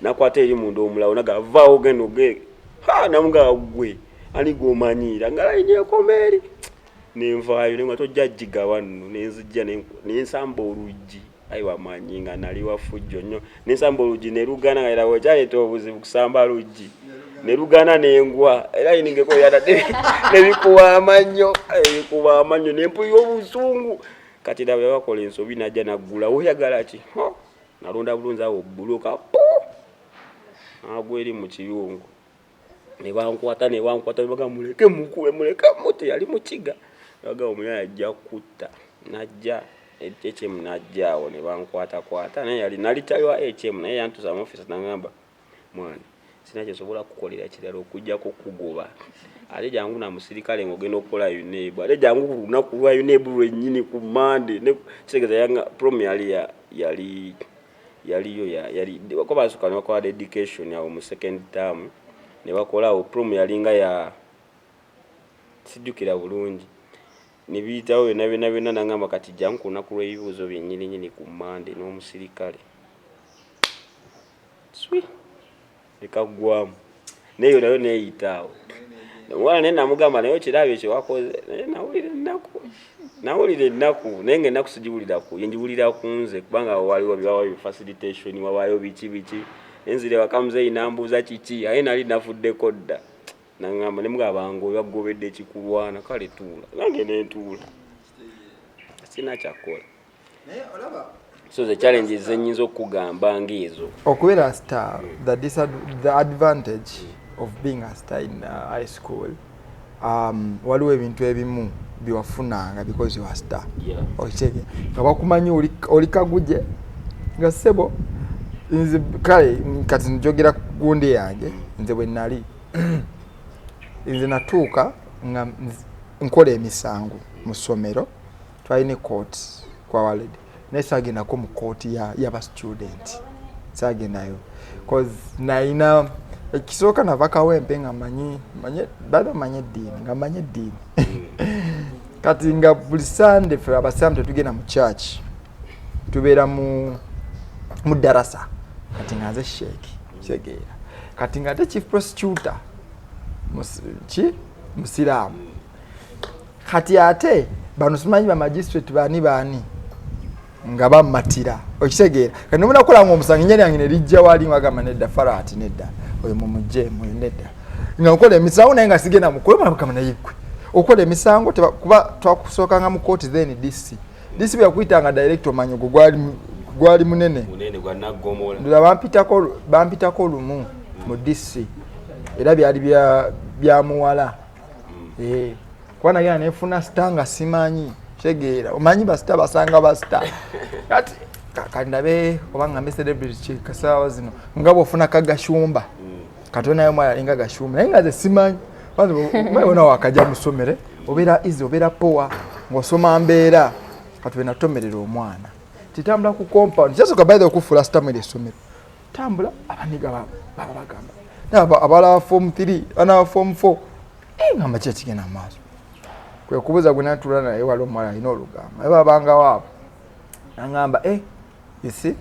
Nakwata eri munda omulawo naga, "Vaawo, genda oge." Ha, namugamba, "Gwe ani gwomanyiira nga layini ekoma eri?" Nenvaayo nenga tojja gigaba nno. Nenzijja nensamba oluggi. Ayi wamanyi nga nali wafujjo nnyo. Nensamba oluggi nerugana, nga era wekyaleeta obuzibu kusamba luggi nerugana, nengwa era yiningeko yatadde nebikuba amannyo, ebikuba amannyo, nempulira obusungu. Kati daba yabakola ensobi, najja naggula, "Oyagala ki?" Nalonda bulunzi awo buluka pu agwa eri mu kiyungu. Ne bankwata, ne bankwata, ne bagamba, "Muleke mukube, muleke mutte." Yali mukiga. Bagamba, "Omuyaye ajja kutta." Najja HM, najja awo ne bankwatakwata, naye yali nali tali wa HM, naye yantuusa mu office nangamba, "Mwana, sina kyesobola kukolera kirala okujjako kugoba, ate jangu na musirikale ng'ogenda okukola UNEB, ate jangu ku lunaku lwa UNEB lwennyini ku Mande." Kitegeeza yanga prom yali yali yaliyo yali ko basooka ne bakola dedication awo mu second term, ne bakola awo prom yalinga ya sijjukira bulungi, ne biyitawo byonna byonna byonna. Nangamba, "Kati jangu ku lunaku lw'ebibuuzo byennyini nyini ku Mande n'omusirikale." Swi ekaggwamu neyo nayo neeyita awo omwana. Naye namugamba, "Naye okirabye kyewakoze?" Naye nawulira ennaku, nawulira ennaku, naye nga ennaku sigiwulira ku ye, ngiwulira ku nze, kubanga waliwo byawayo facilitation, wabayo biki biki. Enzire waka, muzeeyi nambuuza kiki, aye nali nafuddeko dda. Naŋŋamba, nemugamba, "Bange bagobedde ekikulwana, kale tuula." Nange nentuula, sina kyakukola. So the challenges zenyinza okugamba ngaezo. Okubeera star, the advantage of being a star in high school, waliwo ebintu ebimu byewafunanga because you are star. Okitegeera nga bakumanyi oli kaguje nga ssebo. Nze kale kati njogera ku gundi yange, nze bwe nali nze natuuka nga nkola emisango mu ssomero. Twalina ekooti kwa waledi, naye saagendako mu kooti y'aba student, saagendayo cause nayina ekisooka nava Kawempe nga manyi baba manyi eddiini, nga manyi eddiini. Kati nga buli Sande ffe abasiraamu tetugenda mu church, tubeera mu darasa. Kati nga nze sheeki, kitegeera? Kati nga ate chief prosecutor ki musiraamu. Kati ate bano simanyi ba magistrate baani baani nga bammatira, okitegeera? Kati nomunakola nga omusango, enjani yange nerijja wali, ngagamba, "Nedda Farati, nedda, oyo mumugjeemu, oyo nedda." Nga nkola emisango naye nga sigenda mukulekama. Naye gwe okola emisango kuba twakusookanga mu kooti, then DC. DC bwe yakuyitanga direct, omanya ogwo gwali munene. Munene gwa naggomola. Ndula bampitako lumu mu DC, era byali bya muwala. Eh, kuba nagenda nefuna star nga simanyi kitegeera, omanyi ba star basanga ba star. Kati kandabe oba ngambe celebrity ki kasaawa zino, nga bwofuna kagashumba kati onayo mwala alinga Gashumba, naye nga ze simanyi. Ona wakajja musomere, obeera easy, obeera power ng'osoma mbeera. Kati wenatomerera omwana titambula ku compound, kyasooka by the okufuula star mweri essomero, tambula abaniga baba bagamba abalaba form 3, anaba form 4. Ngamba ki ekigenda mu maaso? Kwe kubuuza gwe natula naye, wali omuwala alina olugambo naye babangawo abo, nangamba, "Eh, you see,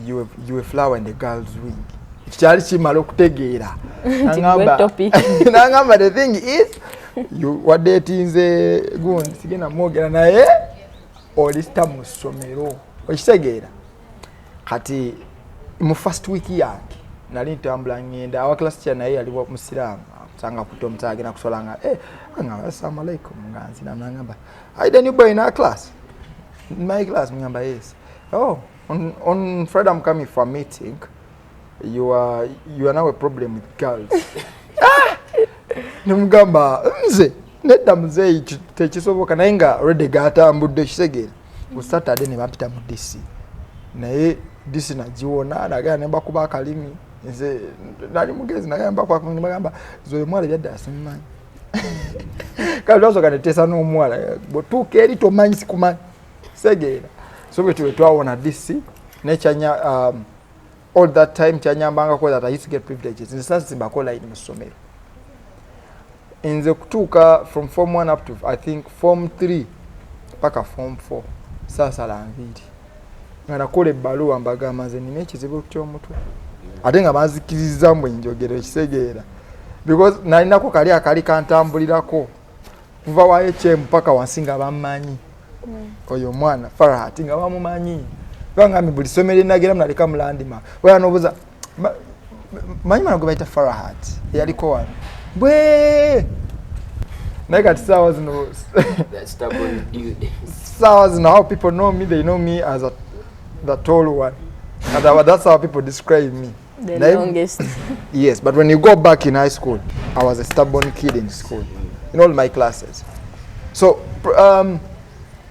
you a flower in the girls' wing." Ekyo kyali kimala okutegeera. Nti gwe topic. Nangamba, "The thing is Wadeetinze gundi, sigenda mwogera, naye oli star mu ssomero, okitegeera? Kati mu first week yange nali ntambula ngenda awa class teacher, naye yali musiraamu, sanga kuta omusaga agenda kusola nga nga assalamu alaikum, nga nzina nangamba, "Are you the new boy in our class, in my class?" Ngamba, "Yes." "Oh, on Friday I'm coming for a meeting. You are now a problem with girls." Ah! Nemugamba, "Nze nedda muzeeyi, tekisoboka." Naye nga already gatambudde, kitegeera? Ku Saturday ne bampita mu DC, naye DC nagiwona, nagenda nembakuba akalimi. Nze nali mugezi, nagenda mbakuba akalimi, nebagamba nze oyo omuwala ebyaddala simumanyi. Kale twasooka neteesa n'omuwala, bwetuuka eri tomanyi sikumanyi, segeera. So bwe tuwe twawona DC nekyanya all that time kyanyambangako that I used to get privileges. Nze sasimbako line mu ssomero. Nze kutuuka from form 1 up to, I think, form 3 paka form 4, saasala nviiri. Nga nakola ebbaluwa, mbagamba nze nina ekizibu ky'omutwe, ate nga banzikiriza mbwe njogera, ekitegeera? Because nalinako kali akali kantambulirako kuva wa HM paka wansi, nga bammanyi oyo omwana Farahat, nga bamumanyi. Bangambye buli ssomero enageramu naleka mulandima oya nobuuza, manyi mwana gwe bayita Farahat eyaliko wano bwe. Naye kati saawa zino That stubborn dude. Saawa zino, how people know me, they know me as the tall one, and that's how people describe me. The longest. Yes, but when you go back in high school, I was a stubborn kid in school, in all my classes. So,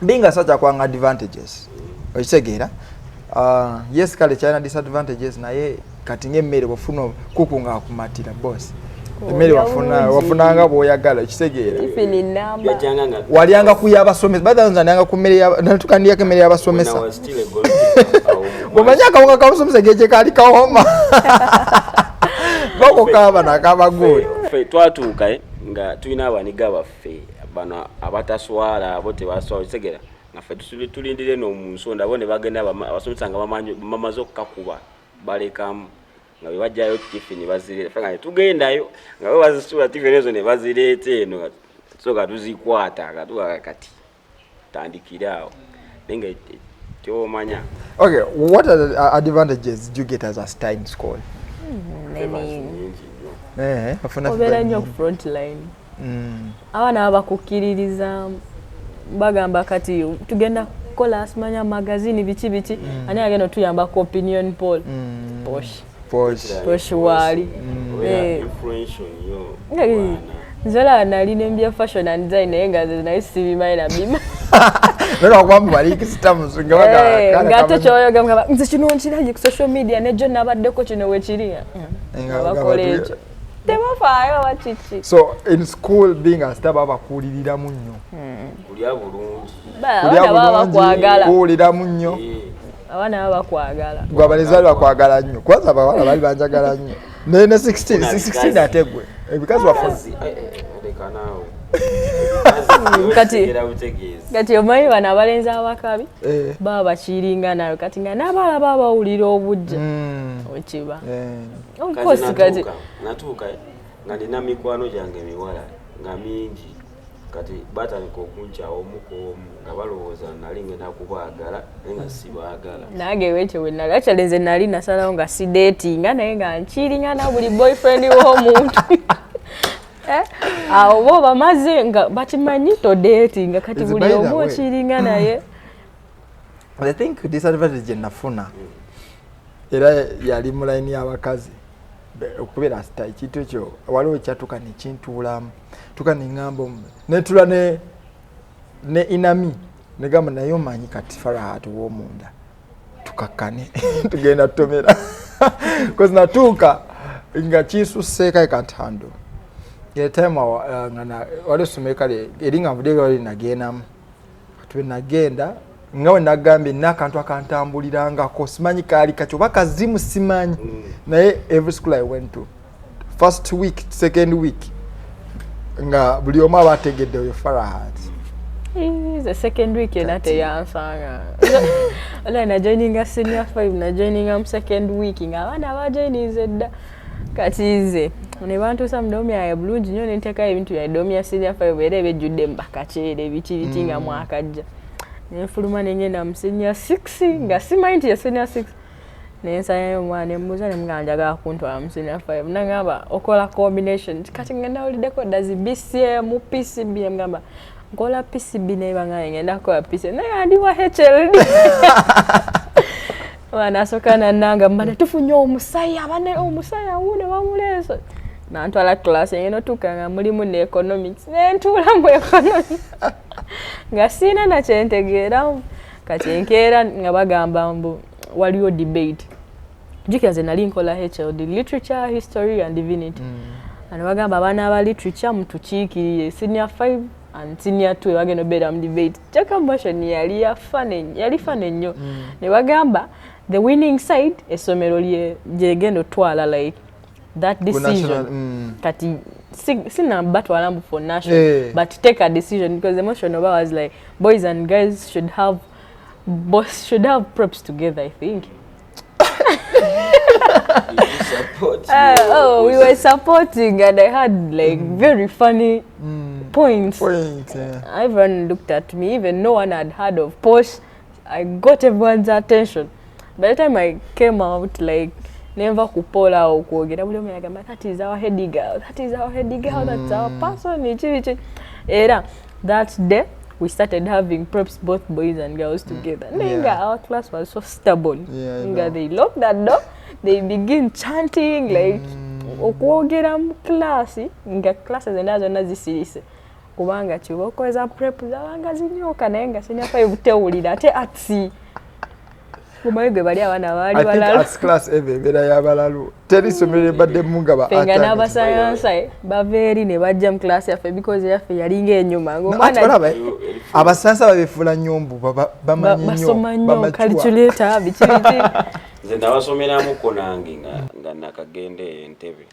being a such akwanga advantages, okitegeera? Yes, kale kyalina disadvantages, naye kati ng'emmere bwofuna kuku ng'akumatira boss, emmere Olya wafuna bulungi. Wafunanga bw'oyagala, okitegeera? Tiffin namba. Yajjanga nga Walyanga ku y'abasomesa. By the way, nze nalyanga ku mmere natuka ndyako emmere y'abasomesa. When I was still a goalkeeper, awo Bw'omanyi akawunga k'abasomesa geje kaali kawoma bako kaaba nakabaguuli. Ffe twatuuka nga tulina abaniga baffe bano abataswala, abo tebaswala, okitegera? Nga ffe tulindira eno mu nsonda, bo ne bagenda abasomesa nga bamaze okukakuba, balekamu nga bwe bajjayo tiffin bazireeta. Ffe nga tetugendayo, nga bo bazisuula tiffin ezo ne bazireeta eno, nga so nga tuzikwata nga tugaga kati tandikire awo, naye nga kyomanya. Okay, what are the advantages do you get as a star in school? Favors Many. nyingi nnyo. Ofuna Obeera favor nnyo nyingi. ku front line. Abaana babakukkiririza, bagamba kati tugenda kukola simanya magazini biki biki, ani agenda otuyamba ku opinion poll? Posh. Posh. Posh waali. Obeera influential nnyo ku baana. Nze olaba nali nembya fashion and design, naye nga nze naye sibimanyi nabima. Naye lwakuba mbu bali stars nga Ng'ate kyoyoga mugamba nze kino nkirabye ku social media nejjo nabaddeko kino wekiri. Nga bakola ekyo tebafaayo oba kiki. So in school, being a star, babakuuliriramu nnyo. Kulya bulungi. Kulya Abaana baba bulungi, bakwagala. Kuwuliramu nnyo. Abaana baba bakwagala. Gwe abalenzi bali bakwagala nnyo, kwanza abawala bali banjagala nnyo, naye ne 16 Funa 16 bikazi. Ate gwe ebikazi wafuna? Bikazi, leka naawe. Bikazi, otegeera butegeezi. Kati omanyi bano abalenzi abakabi baba bakiringa nayo, kati nga n'abaala baba bawulira obujja okiba. Of Kazi course kati natuuka nga nina mikwano gyange emiwala nga mingi. Kati batandika okunkyawa omu ku omu, nga balowooza nali ngenda kubaagala, naye nga sibaagala. Nange wekyo we nali, actually nze nali nasalawo nga sidatinga, naye nga nkiringa na buli boyfriend w'omuntu. Awo bo bamaze nga bakimanyi todatinga, kati Nze buli by the omu way- okiringa naye. I think disadvantage gye nafuna era yali mu layini y'abakazi. Okubeera star, ekintu ekyo waliwo ekyatuuka nekintuulamu, tuka neŋŋamba netula ne inami negamba, naye omanyi kati Farahat w'omunda, tukakkane tugenda tutomera, cause natuuka nga kinsuseeko, I can't handle. The time nga waliwo essomero kale eri nga nvuddeyo, wali nagendamu. Kati bwe nagenda, nga we nagambye, nina akantu akantambulirangako, simanyi kaali kaki oba kazimu, simanyi, naye every school I went to, first week, second week, nga buli omu aba ategedde oyo Farahat. The second week yena teyansanga. Ola najoininga senior five, najoininga mu second week nga abaana bajoininze dda. Kati nze Ne bantuusa mu dorm yaabwe bulungi nnyo, nenteekayo ebintu bya dorm ya senior 5 era ebejjudde mu bakaceere biki biki nga mwakajja. Nenfuluma nengenda mu senior 6 nga simanyi nti ya senior 6. Nensayayo omwana nembuuza, nemugamba njagala kuntwala mu senior 5. Nagamba okola combination. Kati nga nawuliddeko dazi BCM, PCB, nemugamba nkola PCB, naye bangaye ngenda kukola PCM, naye ndi wa HLD. Mwana asooka nannanga mbadde tufunye omusaya, abane omusaya wuno bamuleese. Nantwala class engenda otuuka nga mulimu ne economics, nentuula mu economics nga siina nakyentegeeramu. Kati enkeera nga bagamba mbu waliwo debate. Jjukira nze nali nkola HLD, literature, history and divinity. Ano bagamba abaana aba literature mutukiikirire, senior 5 and senior 2 bagenda obeera mu debate. Kyokka motion yali ya funny, yali funny nnyo. Ne bagamba the winning side, essomero lyegenda otwala like that decision. Kati sinabatwala mbu for national, but take a decision, because the motion oba was like boys and girls should have both should have preps together, I think. Did you support Oh, we were supporting and I had like very funny points. Point, yeah. Everyone looked at me, even no one had heard of POSH. I got everyone's attention. By the time I came out, like nenva kupola awo okwogera, buli omu yagamba that is our head girl, that is our head girl, that's our person, iki biki. Era that day we started having preps, both boys and girls together. Naye nga our class was so stubborn. Yeah, I Nga know. they lock that door, they begin chanting like okwogera mu class nga classes endala zonna zisirise, kubanga kibooko za prep zabanga zinyooka, naye nga senior 5 tewulira, ate arts mumanyi gwe bali abaana baali I think balalu. Arts class eva ebeera y'abalalu, teri ssomero ebaddemu nga ba Ffe nga art. N'abasayansa bava eri ne bajja mu class yaffe because yaffe yalinga enyuma. No, ati Ng'omwana olaba, abasayansa babefuula nnyo mbu bamanyi nnyo, basoma nnyo, bamature. Calculator biki biki. Nze nabasomeramuko nange nga nakagenda eyo Entebe,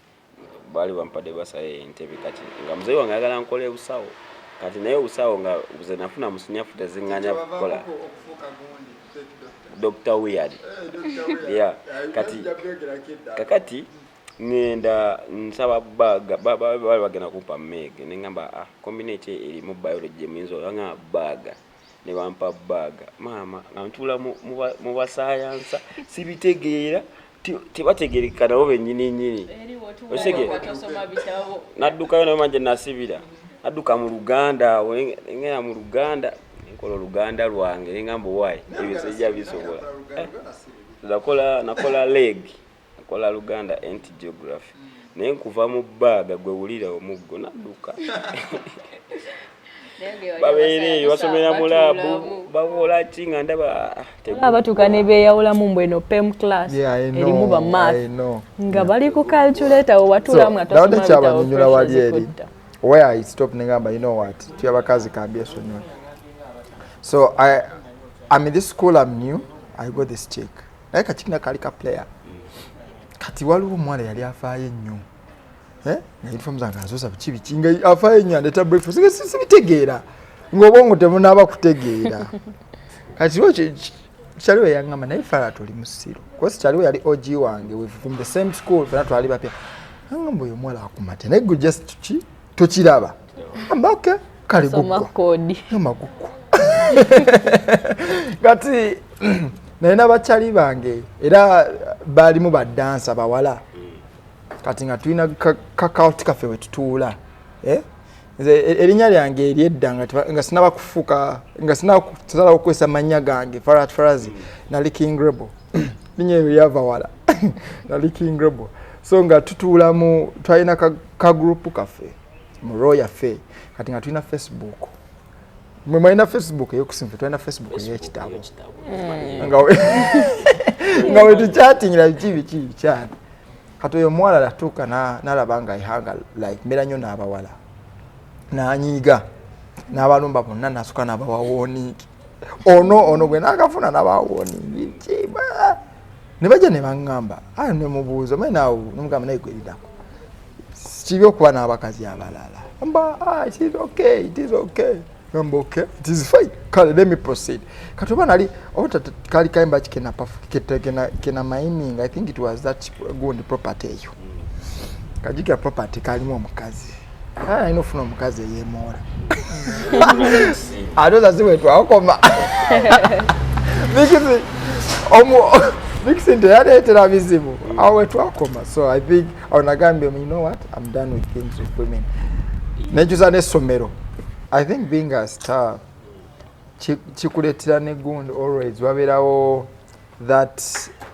baali bampadde basayo Entebe. Kati nga muzeeyi wange ayagala nkole busawo, kati naye obusawo nga nze nafuna mu senior four teziŋŋanya kukola Dr Weird. Yeah, kati kakati ŋŋenda nsaba baga baali bagenda kumpa MEG, neŋŋamba ah, combination erimu biology emuyinza olanga baga, ne bampa baga. Maama nga ntuula mu basayansa, sibitegeera, tebategerekeka nabo bennyini nnyini. Okitegeera? Naddukayo naye manje nasibira, nadduka mu Luganda awo, ngenda mu Luganda nkola Oluganda lwange, neŋŋamba owaayi ebyo sijja bisobola. Nakola leg, nakola Luganda and geography, naye nkuva mu baaga gwe wulira omuggo nadduka. Babeera eyo basomera mu lab, bakola ki nga ndaba ah, Abatuuka ne beeyawulamu mbu eno PEM class Yeah, I know, erimu ba math I know. nga bali ku calculator watuulamu nga So, nawadde tosoma bitabo, kyabanyonyola wali pressure eri zikutta. Where I stop, negamba you know what, tuya bakazi kambyesonyiwe. So I'm in this school, I'm new, I got this chick, naye kakikina kali ka player. Kati waliwo omuwala yali afaayo ennyo. Eh? Nga uniform zange azosa biki biki, nga afaayo ennyo, andeeta breakfast, nga sibitegeera, ng'obwongo tebunaaba kutegeera. Kati wo kyaliwo yaŋŋamba naye Fara toli musiru, kosi kyaliwo yali OG wange, we from the same school, fena twali bapya. Aŋŋamba oyo omuwala akumate, naye gwe just ki tokiraba. Amba okay, kale. Soma Guggwa kodi. Ngamba guggwa. Kati naye n'abakyali bange era baalimu badansa bawala. Kati nga tulina kakawuti kaffe we tutuula. Eh? Nze erinnya lyange eryedda nga sinaba kufuuka, nga sinaba kusalawo okukozesa mannya gange Farat Farazi, nali King Rebel. Linnya eryo lyava wala, nali King Rebel. So nga tutuula mu twalina ka group kaffe mu row yaffe. Kati nga tulina Facebook, mwe mwalina Facebook eyokusimfa, twalina Facebook ey'ekitabo nga wetukyatingira biki biki bikyani. Kati oyo omuwala natuuka nalaba nga ihanga like mbeera nnyo n'abawala, nanyiiga n'abalumba bonna, nasooka n'abawa warning. Ono gwe nakafuna n'abawa warning ne bajja ne baŋŋamba ayo, nemubuuza omanyi naawe, nemugamba naye gweridako kibi okuba n'abakazi abalala. Mba ah, it is okay, it is okay. Ngamba okay, it is fine, kale let me proceed. Kati oba nali oba kali kayimba ki kena kena mining, I think it was that gundi property eyo. Kajjukira property kalimu omukazi, alina ofuna omukazi eyeemoola, ate oza si bwetwakoma. Mikisi Mikisi teyaleetera bizibu awo wetwakoma. So I think awo nagambye, "You know what, I'm done with things with women." Nejuza n'essomero. I think being a star kikuleetera ne gundi, always wabeerawo that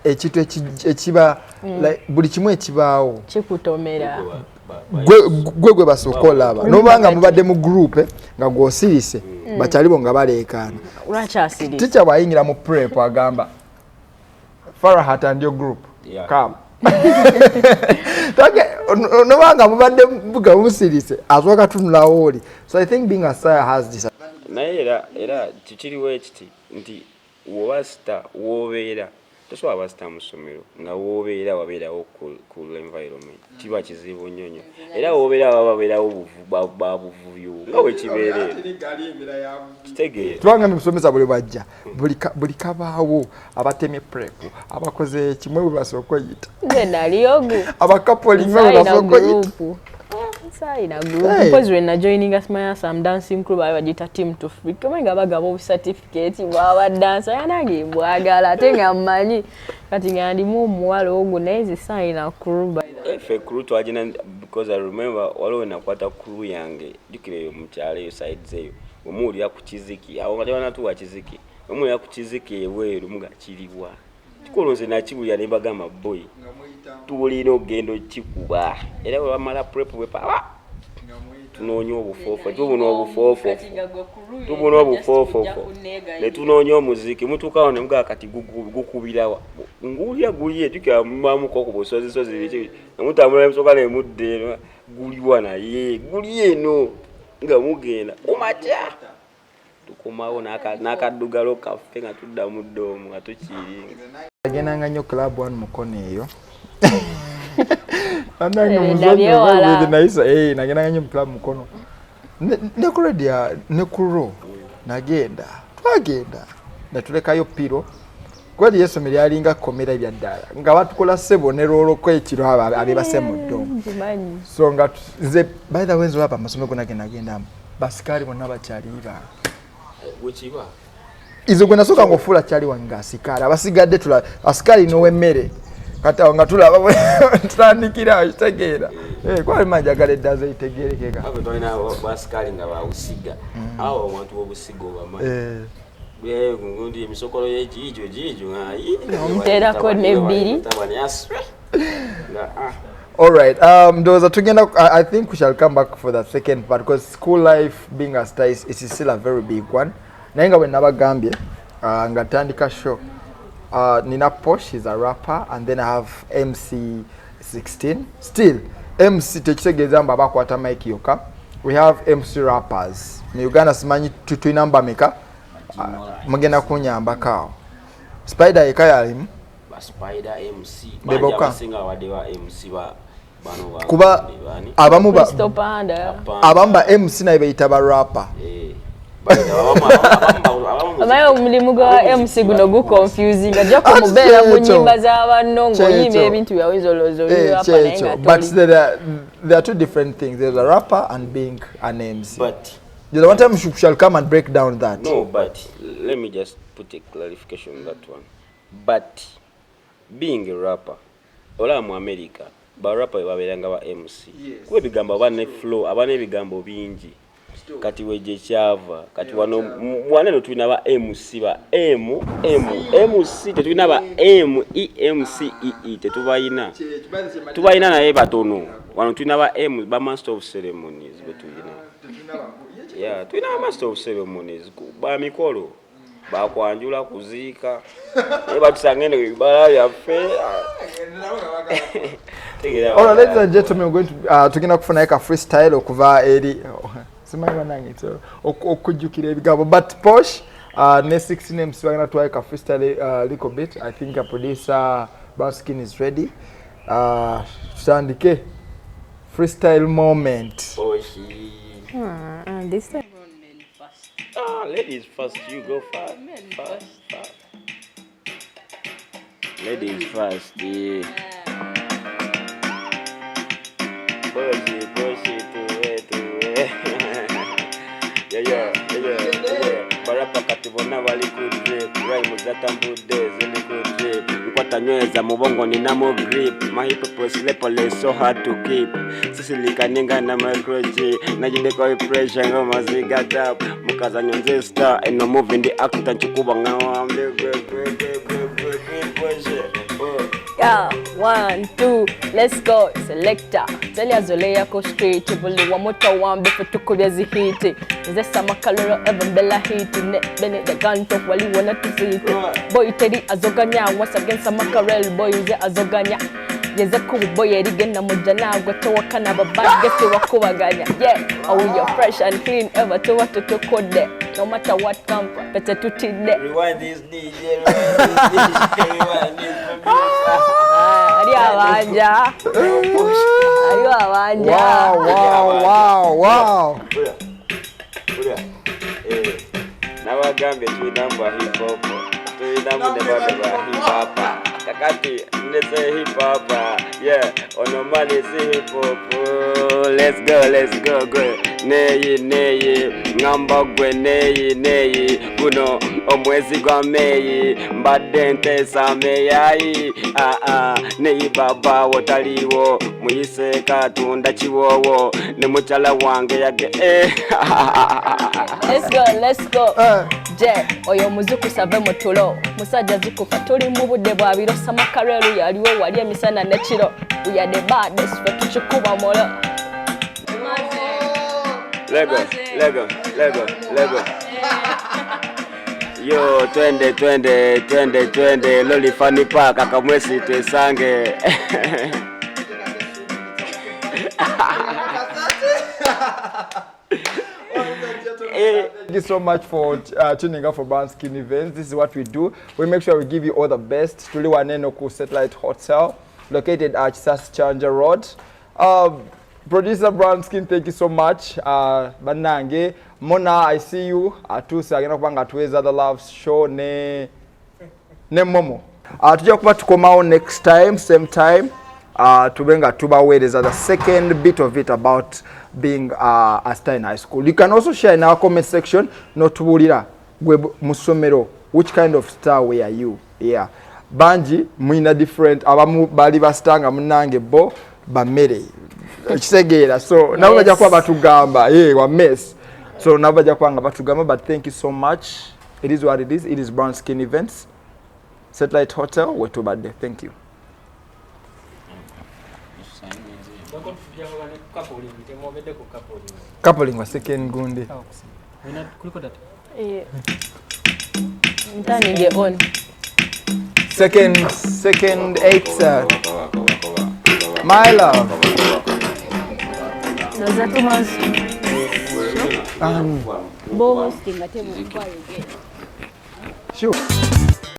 ekintu ekiba like buli kimu ekibaawo kikutomera. Gwe basooka olaba, nobanga mubadde mu group nga gwosirise, bakyalibo nga baleekaana. Lwaki asirise? Teacher bw'ayingira mu prep agamba, "Farahat and your group, come." Nobanga mubadde nga musirise, asooka tunulawo oli. So I think being a star has this Naye era kikiriwo ekiti nti woba star, wobeera tosobola ba star mu ssomero nga wobeera wabeerawo cool environment, kiba kizibu nnyo nnyo. Era wobeera baba babeerawo babuvuyo nga bwekibeera, kitegeera. Tubanga musomesa buli bwajja, buli kabaawo, abatemye prep, abakoze kimwe, bwe basooka oyita. Nze nali ogu. Abakapolinga bwe Saayina basooka oyita. Group, saayina group. Hey. Mpozi lwe najoininga simanya some dancing crew, baali bagiyita Team to Freak, omanyi nga bagaba obucertificate bwabadansa, yanange mbwagala ate nga mmanyi kati nga ndimu omuwala ogwo, naye nze saayina crew by the way. Ffe crew twagina because I remember waliwo wenakwata crew yange, jjukira eyo mukyalo eyo sides eyo, wemuwulira ku kiziki awo nga tebanatuwa kiziki, wemuwulira ku kiziki ebweru muga kiriwa kikulu. Nze nakiwulira ne mbagamba, "Boy, tulina okugenda okikuba." Era bwe bamala prep bwe paba tunoonya obufoofo, tubuna obufoofofo, tubuna obufoofofo ne tunoonya omuziki. Mutuukawo ne mugaa kati gukubirawa nguulya guli ejjukira mubamuko ku busozisozi biki, nemutambula nemusooka nemudda eno, guliwa naye guli eno nga mugenda kumakya, tukomawo n'akaddugalo kaffe nga tudda mu ddoomu nga tukiringa. Agendanga nnyo Club One Mukono eyo. Eh, nabyewala. Nayisa nagendanga nnyo mu club Mukono ne ku radio ne ku ro nagenda, twagenda netulekayo piro kweri essomero lyalinga kkomera ebyaddala nga batukola ssebo ne lwoloko ekiro abo abebase mu ddoomu. Nkimanyi. So nga nze by the way nze olaba amasomero gonna ge nagendamu, basikaali bonna bakyali bange. Bwekiba. Izo gwe nasooka nga ofuula kyali wange nga asikaali, abasigadde tula asikaali n'owemmere. Kati awo nga tulaba tutandikira, kitegeera. Kwali manjagala eddaza eritegerekeka. Abo twalina basikaali nga bawusiga awo, abantu b'obusiga obamanyi. Gundi emisokolo yegiigyo giigyo. Omuteerako n'ebbiri. All right. Ndowooza tugenda, I think we shall come back for the second part because school life, being a star, it is still a very big one. Naye nga bwe nabagambye nga tandika show, nina Posh is a rapper and then I have MC 16. Still MC tekitegeeza mbu abakwata mic yokka. We have MC rappers mu Uganda, simanyi tulina mbameka. Mugenda kunyambako awo. Spider yeka yalimu. Ba Spider MC. Be bokka. Abasinga babadde ba MC ba bano ba Kuba bani? abamu ba Crystal Panda. Abamu ba MC naye beyita ba rapper. Eh, abamu Omanyi omulimu gwa MC guno guconfusing, ajja Ati kumubeera mu kyekyo. nnyimba z'abanno ng'oyimba Kyekyo. ebintu byawinza olowooza oli Eh, rapper naye kyekyo. nga But toli. there are two different things. There's a rapper and being an MC. But The one time we shall come and break down that. No, but let me just put a clarification on that one. But being a rapper, olaba mu America ba rapper bwe babeeranga ba MC, kuba ebigambo aba ne flow, aba n'ebigambo bingi. Kati weje kyava kati wano wano eno tulina ba MC ba M M MC, tetulina ba M E M C E E, tetubayina. Tubayina naye batono. Wano tulina ba M, ba master of ceremonies be tulina. Yeah, tulina ba master of ceremonies ba mikolo, bakwanjula, kuziika, naye batusanga eno ebibala byaffe. Tegeera. All right, ladies and gentlemen, we're going to tugenda kufunayo ka freestyle okuva eri simanyi banange so, okujjukira ebigambo, but Posh ne 16 MC bagenda tuwayo ka freestyle little bit. I think a producer Baskin is ready. Tutandike freestyle moment. Poshi. Ah, this time round, men first. Ah, ladies first, you go first. Men First, first. Ladies first, yeah. Push, push, tuwe, tuwe. Yeah, yeah, yeah, yeah. Barapa kati bonna bali ku drip. Rhyme zatambudde ziri ku drip. Nkwata nyweza mu bwongo ninamu grip. My hip hop is so hard to keep. Sisirika na microchip. Najideko pressure ngoma zigata. Mukazanyo nze star eno movie ndi actor nchikuba ngawambe gwe gwe gwe gwe gwe gwe push. Oh. Yeah, one, two, let's go. Selector. Tell ya zoleya ko street. Buli wa moto wambe fetukubya zihiti. Nze sama kaloro ever bella hiti. Ne bene the gun talk wali wana tusiti. Boy teri azoganya. Once again sama karel boy nze azoganya. Yeze kubu boy erigena mujana gwe towakana babage wakubaganya. Yeah, oh we are fresh and clean ever tuwa tutukode. No matter what come, better tutide. Rewind this DJ, rewind this DJ, rewind this producer. Ali abanja. Ali abanja. Wow, wow, wow, wow. Bula. Bula. Eh. Nabagambye tulinamu ba hip hop. Tulinamu ne bano ba hip hop. Kakati ndese hip hop. Yeah, ono mali si hip hop. Let's go, let's go, go. Neyi neyi ngamba gwe neyi neyi guno omwezi gwa Meyi mbadde nteesa meyayi aa neyi baba wotaliwo muyise katunda kiwoowo ne mukyala wange yage eh. Let's go, let's go. Je, oyo muzuku save mu tulo. Musajja zukuka tuli mu budde bwa biro. Samakareru yaliwo wali emisana n'ekiro. We are the baddest ffe tukikuba mulo. Lego, Lego, Lego, Lego. Yo, twende, twende, twende, twende. Loli Funny Park, akamwesi twesange. Thank you so much for tuning up for Brown Skin Events. This is what we do. We make sure we give you all the best. Tuli waneno ku Satellite Hotel, located at Sas Challenger Road. Producer Brown Skin, thank you so much. Banange, Mona, I see you. Atusa agenda kubanga atuweza the love show ne Momo. Tujja kuba tukomawo next time, same time. Tube nga tubaweereza the second bit of it about being a star in high school. You can also share in our comment section n'otubuulira gwe mu ssomero which kind of star were you? Yeah. Bangi mulina different, abamu bali ba star nga munnange bo bammere. Okitegeera? So nabo bajja kuba batugamba, yeah, wa mess. So nabo bajja kuba nga batugamba, but thank you so much. It is what it is. It is Brown Skin Events, Satellite Hotel, wetubadde. Thank you. Coupling wa second gundi. Yeah. I'm turning it on. Second eight, my love. Does that Sure.